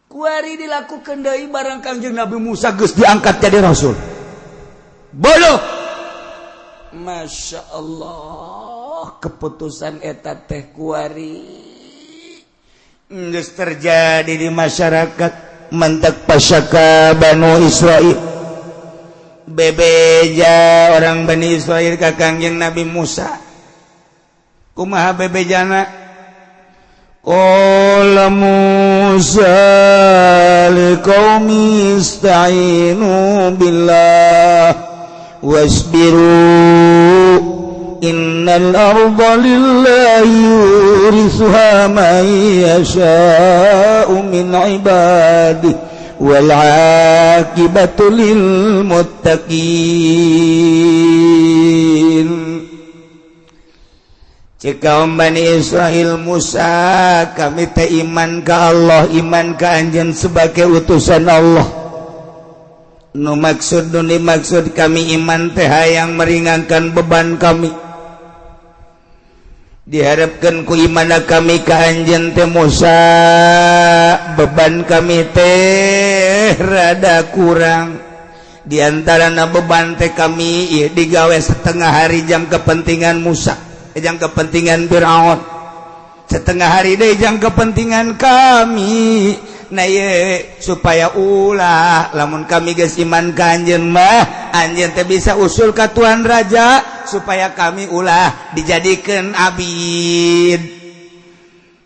Kuari dilakukan deui barang Kangjeng Nabi Musa geus diangkat jadi rasul. Bodoh. Masya Allah, keputusan eta teh kuari geus terjadi di masyarakat. Mentek pasyaka Banu Israel, bebeja orang Bani Israel ka Kangjeng Nabi Musa. Kumaha bebejana? Qala Musa liqaumi ista'inu billah wasbiru innal arda lillahi yurithuha man yasha'u min ibadihi wal 'aqibatu lil muttaqin. Cek kaum Bani Israel, "Musa, kami teh iman ka Allah, iman ka anjeun sebagai utusan Allah. Nu maksud, nu dimaksud kami iman teh yang meringankan beban kami. Diharapkan ku imana kami ka anjeun teh, Musa, beban kami teh rada kurang. Diantara beban teh kami ieu digawe setengah hari jang kepentingan Musa, jang kepentingan Fir'aun, setengah hari deh jang kepentingan kami. Nah ye, supaya ulah lamun kami geus iman ka anjeun mah, anjeun teh bisa usul ka tuan raja supaya kami ulah dijadikan abid,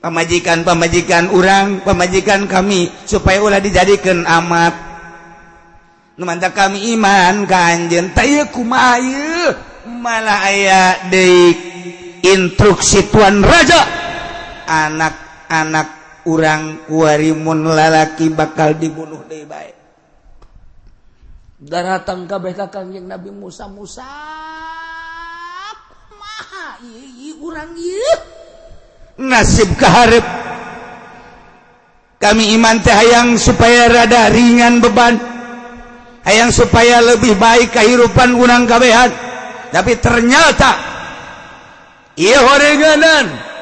pamajikan-pamajikan urang, pamajikan kami supaya ulah dijadikan amat. Nu mantak kami iman ka anjeun." Tah ieu kumaha ieu? Malah aya deui instruksi tuan raja, anak-anak urang kuari mun lalaki bakal dibunuh deui bae. Daratang kabeh ka Kangjeng Nabi Musa. "Musa, kumaha ieu urang ieu nasib kaharep? Kami iman teh hayang supaya rada ringan beban, hayang supaya lebih baik kehidupan urang kabehan, tapi ternyata ieu horenganan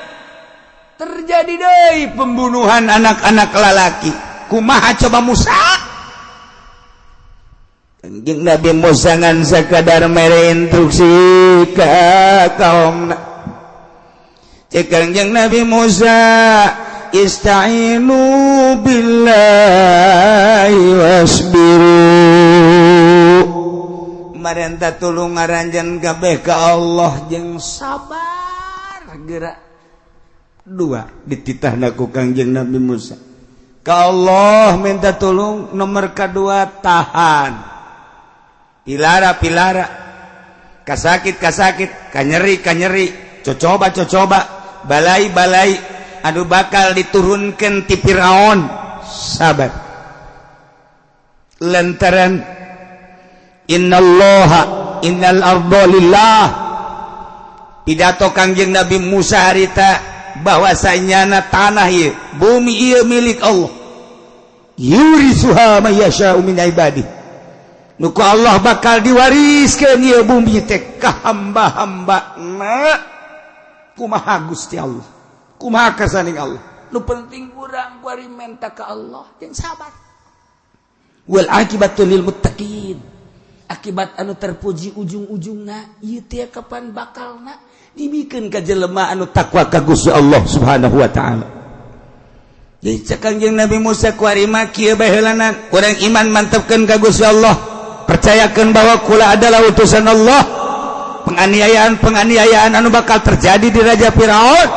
terjadi deui pembunuhan anak-anak lalaki. Kumaha coba, Musa?" Kanjeng Nabi Musa ngan sakadar mere instruksi ka kaumna. Cek Kanjeng Nabi Musa, "Ista'inu billahi wasbiru." Marenta tulung aranjeun kabeh ka Allah jeung sabar. Gerak dua dititahna ku Kangjeng Nabi Musa, ka Allah minta tulung, nomor kedua tahan pilara pilara, kasakit kasakit, kanyeri kanyeri, cocoba cocoba, balai balai anu bakal diturunkan ti Firaun, sabar lantaran innallaha innal arda lillah. Pidato Kangjeng Nabi Musa harita bahwasanya tanah ieu, bumi ieu milik Allah, yuritsuha may yasha'u min ibadihi. Nu ku Allah bakal diwariskeun ieu bumi teh ka hamba-hamba. Kumaha Gusti Allah, kumaha kasaning Allah? Nu penting urang kuari menta ka Allah jeung sabar. Wal akibatu lil muttaqin, akibat anu terpuji ujung-ujungna ieu teh kapan bakalna dibikeun ka jelema anu takwa ka Gusti Allah Subhanahu wa taala. Jadi cek Kangjeng Nabi Musa, kuari mah kieu bae heulana, urang iman mantepkeun ka Gusti Allah, percayakeun bahwa kula adalah utusan Allah. Penganiayaan-penganiayaan anu bakal terjadi di Raja Firaun,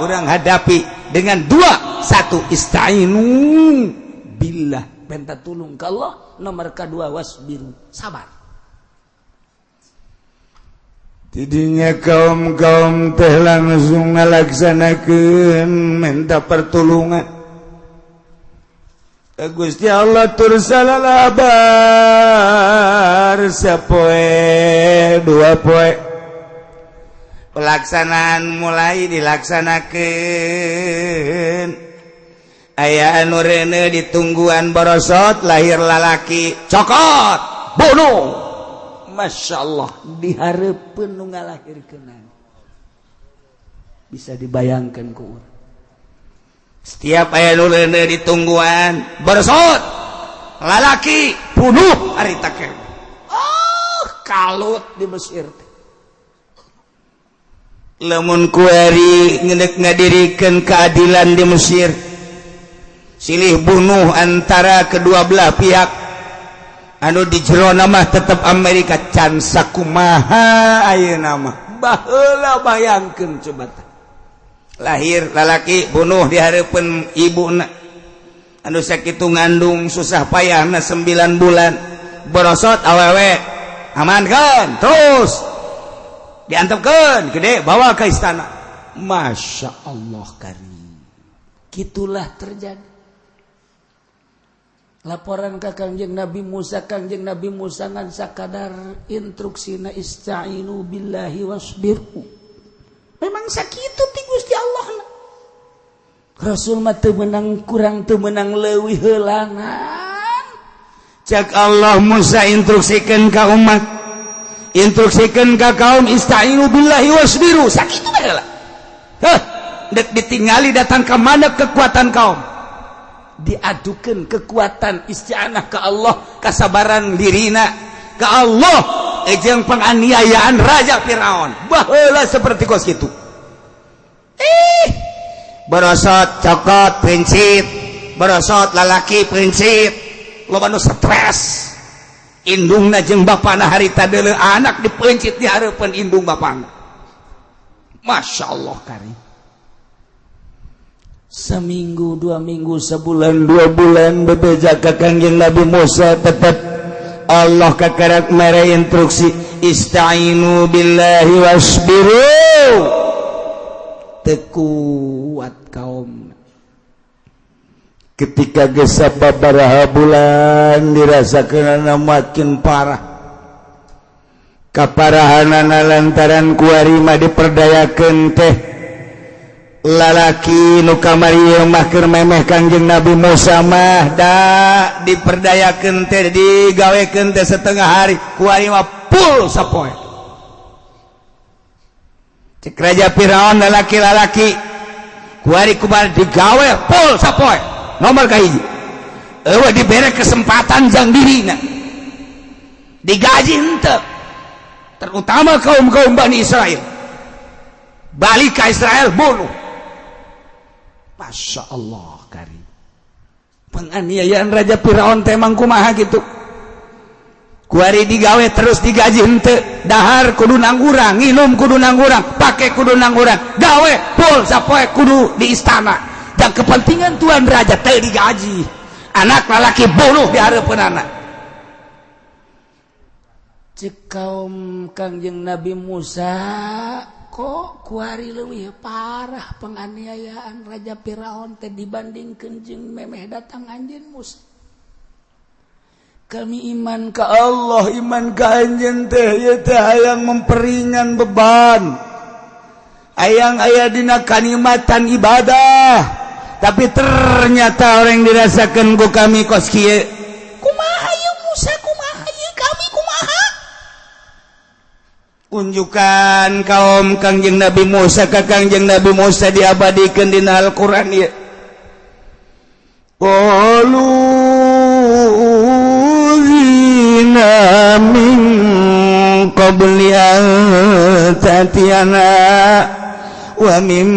urang hadapi dengan dua. Satu, ista'inu billah, minta tulung ke Allah. Nomor kedua, wasbiru, sabar. Tidinya kaum-kaum teh langsung ngalaksanakeun minta pertolongan. Gusti Allah tur salalabar sapoe dua poe, pelaksanaan mulai dilaksanakan. Aya anu reuneuh ditungguan, borosot lahir lalaki, cokot, bunuh. Masya Allah, dihareupeun nu ngalahirkeun. Bisa dibayangkan ku urang, setiap aya nu reuneuh ditungguan, borosot lalaki, bunuh harita ke. Oh, kalut di Mesir teh. Lamun kuari ngenek ngadirikeun keadilan di Mesir, silih bunuh antara kedua belah pihak. Anu di jero nama tetap Amerika, can sakumaha ayeuna mah. Baheula bayangkeun coba tah, lahir lalaki, bunuh di hareupeun ibuna anu sakitu ngandung susah payahna 9 bulan. Borosot awewe, amankan, terus diantepkeun gede, bawa ke istana. Masya Allah karim. Gitulah terjadi. Laporan ke Kangjeng Nabi Musa. Kangjeng Nabi Musa ngan sakadar instruksina, ista'inu billahi wasbiru. Memang sakitu ti Gusti Allah. Rasul mah teu meunang kurang, teu meunang leuwih heulangan. Cek Allah, Musa instruksikan ka umat, instruksikan ka kaum, ista'inu billahi wasbiru, sakitu bae lah. Heh, dek ditingali datang ke mana kekuatan kaum, diadukan kekuatan isti'anah ke Allah, kasabaran dirina ke Allah jeung penganiayaan Raja Firaun baheula seperti kos kitu. Ih, borosot, cokot, prinsip, borosot lalaki, prinsip. Loba nu stres, indungna jeung bapana harita deuleu anak dipeuncit di hareupeun indung bapana. Masya Allah karim. Seminggu, 2 minggu, sebulan, 2 bulan, bebeja ka Kangjeng Nabi Musa, tetap Allah kakarak mere instruksi, ista'inu billahi wasbiru. Teu kuat kaum. Ketika geus sababaraha bulan, dirasakeun makin parah kaparahanana lantaran kuari mah diperdayakeun teh lalaki nu kamari mah keur memeh Kangjeng Nabi Musa mah da diperdayakeun teh, digawekeun teh setengah hari, kuari mah full sapoe. Cek Raja Firaun, lalaki-lalaki kuari kumaha digawe full sapoe. Nomor kahiji, eueuh dibere kesempatan jang dirina, digaji henteu, terutama kaum-kaum Bani Israel. Balik ke Israel, bunuh. Masya Allah karim. Penganiayaan Raja Firaun teh emang kumaha gitu. Kuari digawe terus, digaji henteu, dahar kudu nang urang, nginum kudu nang urang, pake kudu nang urang, gawe full sapoe kudu di istana dan kepentingan tuan raja. Teu digaji, anak lalaki bunuh di hareupeun anak. Cek kaum Kangjeng Nabi Musa, kok kuari leuwih parah penganiayaan Raja Firaun teh dibandingkeun jeung memeh datang anjeun Musa? Kami iman ke Allah, iman ke anjeun teh ieu teh hayang memperingan beban, hayang aya dina kanikmatan ibadah, tapi ternyata orang dirasakan ku kami kos kieu. Kumaha ieu Musa? Kumaha ieu kami, kumaha? Unjukan kaum Kangjeng Nabi Musa ka Kangjeng Nabi Musa, diabadikan dina Al-Qur'an ieu. Qalu udzina min qabli an ta'tiyana wa min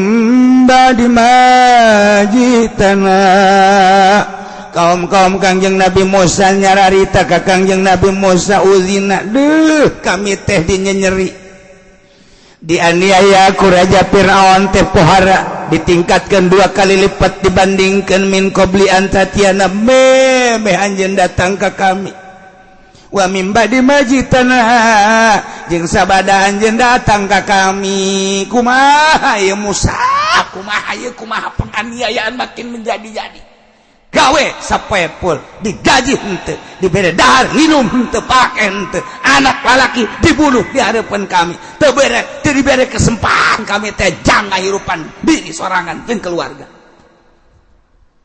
ba'di ma ji'tana. Kaum-kaum Kangjeng Nabi Musa nyararita ka Kangjeng Nabi Musa, udzina, deuh, kami teh dinyenyeri. Dianiaya ku Raja Fir'aun teh pohara, ditingkatkan dua kali lipat dibandingkan min qabli an ta'tiyana, memeh anjeun datang ke kami, wa min ba'di ma ji'tana, jeung sabada anjeun datang ka kami. Kumaha ieu Musa, kumaha ieu, kumaha penganiayaan makin menjadi-jadi? Gawe sapoe pul digaji henteu, dibere dahar minum henteu, pake henteu, anak lalaki dibunuh di hadapan kami, teu bere, teu dibere kesempatan kami teh jang ngahirupan diri sorangan jeung keluarga.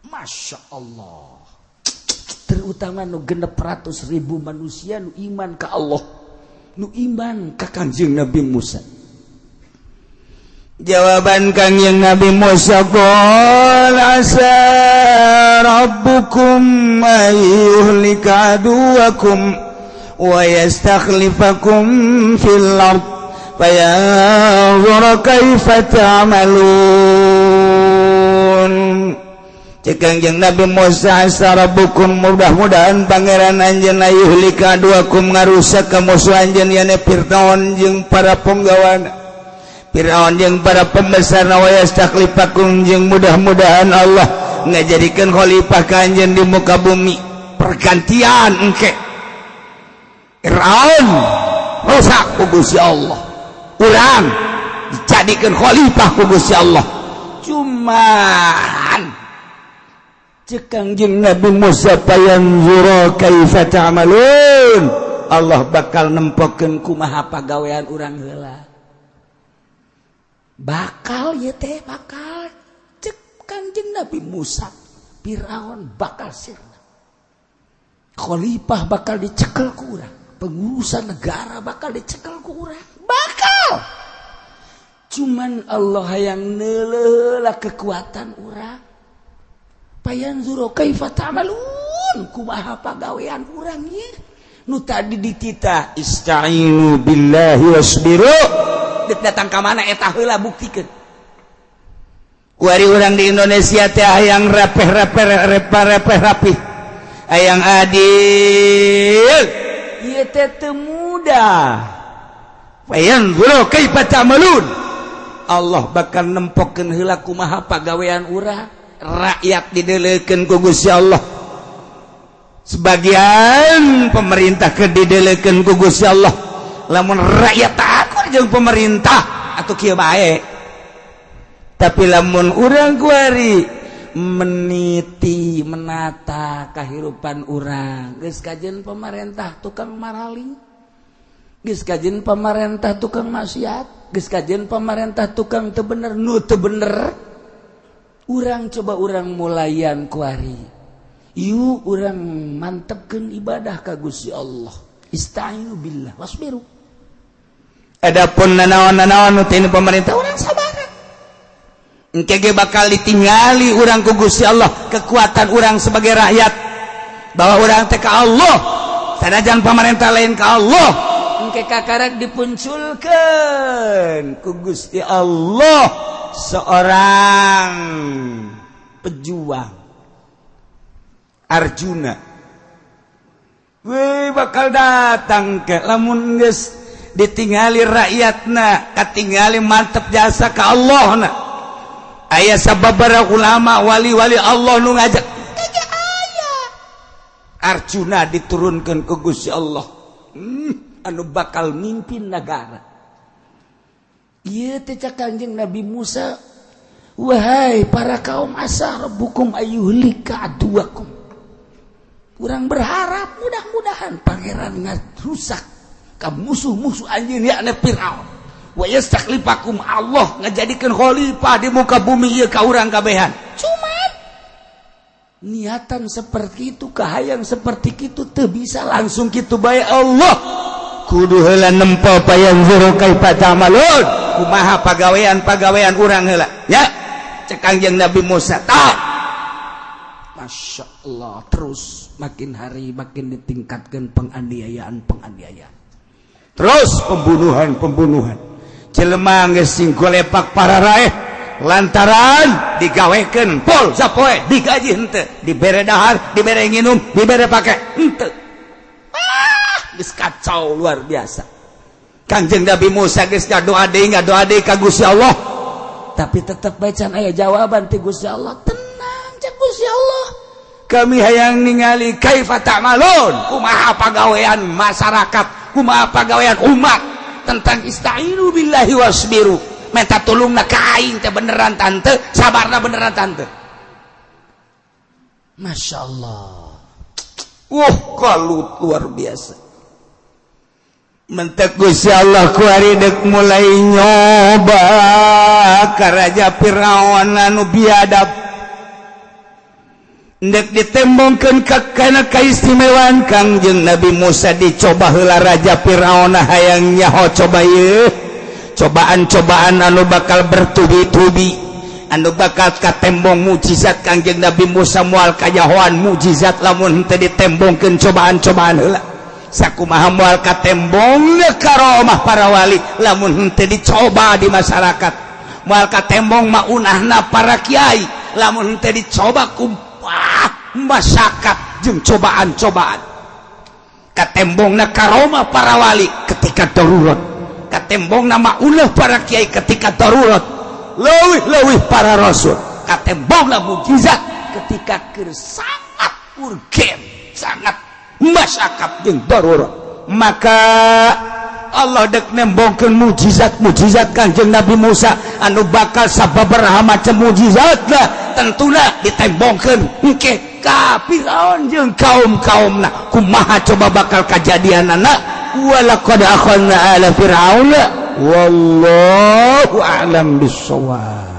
Masya Allah, terutama nu 600.000 manusia nu iman ke Allah, nu iman ka Kanjeng Nabi Musa. Jawaban Kangjeng Nabi Musa, qala asa rabbukum ayyuhlika aduwakum wa yastakhlifakum fil ard fayanzura kaifa ta'malun. Cek Kangjeng Nabi Musa, asa rabbukum, mudah-mudahan pangeran anjeun, ayyuhlika aduwakum, ngarusak ka musuh anjeun, yane Fir'aun jeung para penggawana, Fir'aun jeung para pembesar, wa yastakhlifakum, jeung mudah-mudahan Allah ngajadikeun khalifah ka anjeun di muka bumi, pergantian. Engke Fir'aun rusak ku Gusti Allah, urang dijadikeun khalifah ku Gusti Allah. Cuman cek Kangjeng Nabi Musa, fayanzura kaifa ta'malun, Allah bakal nempokeun kumaha pagawean urang heula. Bakal ya teh, bakal. Cek Kanjeng Nabi Musa, Firaun bakal sirna, khalifah bakal dicekel ku urang, pengurusan negara bakal dicekel ku urang, bakal. Cuman Allah yang neuleuh kekuatan urang. Fayanzuru kaifa ta'malun, kumaha pagawean urang ye nu tadi ditita ista'inu billahi wasbiru. Dek datang ka mana eta heula, buktikeun. Kuari urang di Indonesia teh hayang rapeh-rapeh, repeh rapih, hayang adil. Ieu teh teu mudah. Fayanzuru kaifa ta'malun, Allah bakal nempokeun heula kumaha pagawean urang. Rakyat dideleukeun ku Gusti Allah sebagian, pemerintah ke dideleukeun ku Gusti Allah. Lamun rakyat takut jeung pemerintah atau kieu bae, tapi lamun urang kuari meniti menata kehidupan urang, geus kajen pemerintah tukang maraling, geus kajen pemerintah tukang maksiat, geus kajen pemerintah tukang teu bener, nu teu bener urang coba urang mulayan kuari. Yuk, urang mantepkeun ibadah ka Gusti Allah. Ista'inu billah wasbiru. Adapun nanaon-nanaon nu tinu pemerintah, urang sabar. Engke ge bakal ditinggali urang ku Gusti Allah kekuatan urang sebagai rakyat, bahwa urang teh ka Allah, sanajan pemerintah lain ka Allah. Engke kakarak dipunculkeun ku Gusti Allah seorang pejuang Arjuna. Weh, bakal datang ke lamun geus ditinggali rakyatna, katingali mantep jasa ka Allah na. Aya sababaraha ulama, wali-wali Allah nu ngajak aya Arjuna diturunkan ke Gusti Allah, anu bakal mimpin negara. Ieu teh cek Kanjeng Nabi Musa, wahai para kaum, asa rabbukum ayyuhlika aduwakum, urang berharap mudah-mudahan pangeran ngarusak ka musuh-musuh anjeun, yakni Firaun, wa yastakhlifakum, Allah ngajadikeun khalifah di muka bumi ieu ka urang kabehan. Cuman niatan seperti itu, kahayang seperti itu teu bisa langsung kitu bae. Allah kudu heula nempo fayanzuru kaifa ta'malun, kumaha pagawean-pagawean urang heula ya. Cek Kangjeng Nabi Musa tak. Masya Allah, terus makin hari makin ditingkatkan penganiayaan penganiayaan. Terus pembunuhan pembunuhan, jelema geus sing golepak para raeh lantaran digawekeun pol sapoe, digaji henteu, dibere dahar, dibere nginum, dibere pake henteu. Ah, geus kacau luar biasa. Kangjeng Nabi Musa geus ngadoa deui, ngadoa deui ka Gusti Allah, tapi tetep bae can aya jawaban ti Gusti Allah. Tenang, cek Gusti Allah, kami hayang ningali kaifa ta'malun, kumaha pagawean masyarakat, kumaha pagawean umat tentang ista'inu billahi wasbiru, minta tolongna ka aing teh beneran tante, sabarna beneran tante. Masya Allah. Wah, kalut luar biasa. Mentek Gusti Allah kuari dek mulai nyoba ka Raja Fir'aun anu biadab, dek ditembongkeun ka kana kaistimewaan Kangjeng Nabi Musa. Dicoba heula Raja Fir'aun, hayang nyaho coba ieu cobaan-cobaan anu bakal bertubi-tubi, anu bakal katembong mukjizat Kangjeng Nabi Musa. Moal kajahoan mukjizat lamun henteu ditembongkeun cobaan-cobaan heula. Sakumaha moal katembong karomah para wali lamun henteu dicoba di masyarakat, moal katembong maunahna para kiai lamun henteu dicoba ku masyarakat jeung cobaan-cobaan. Katembongna karomah para wali ketika darurat, katembongna maunah para kiai ketika darurat, leuwih-leuwih para rasul katembongna mukjizat ketika keur sangat urgen, sangat masyarakat jeung darurat. Maka Allah dek nembongkeun mukjizat-mukjizat Kanjeng Nabi Musa anu bakal sababaraha macam mukjizat lah, tentuna ditembongkeun engke ka Firaun jeung kaum-kaumna. Kumaha coba bakal kajadianana? Walaqad akhadna ala fir'auna, wallahu a'lam bissawab.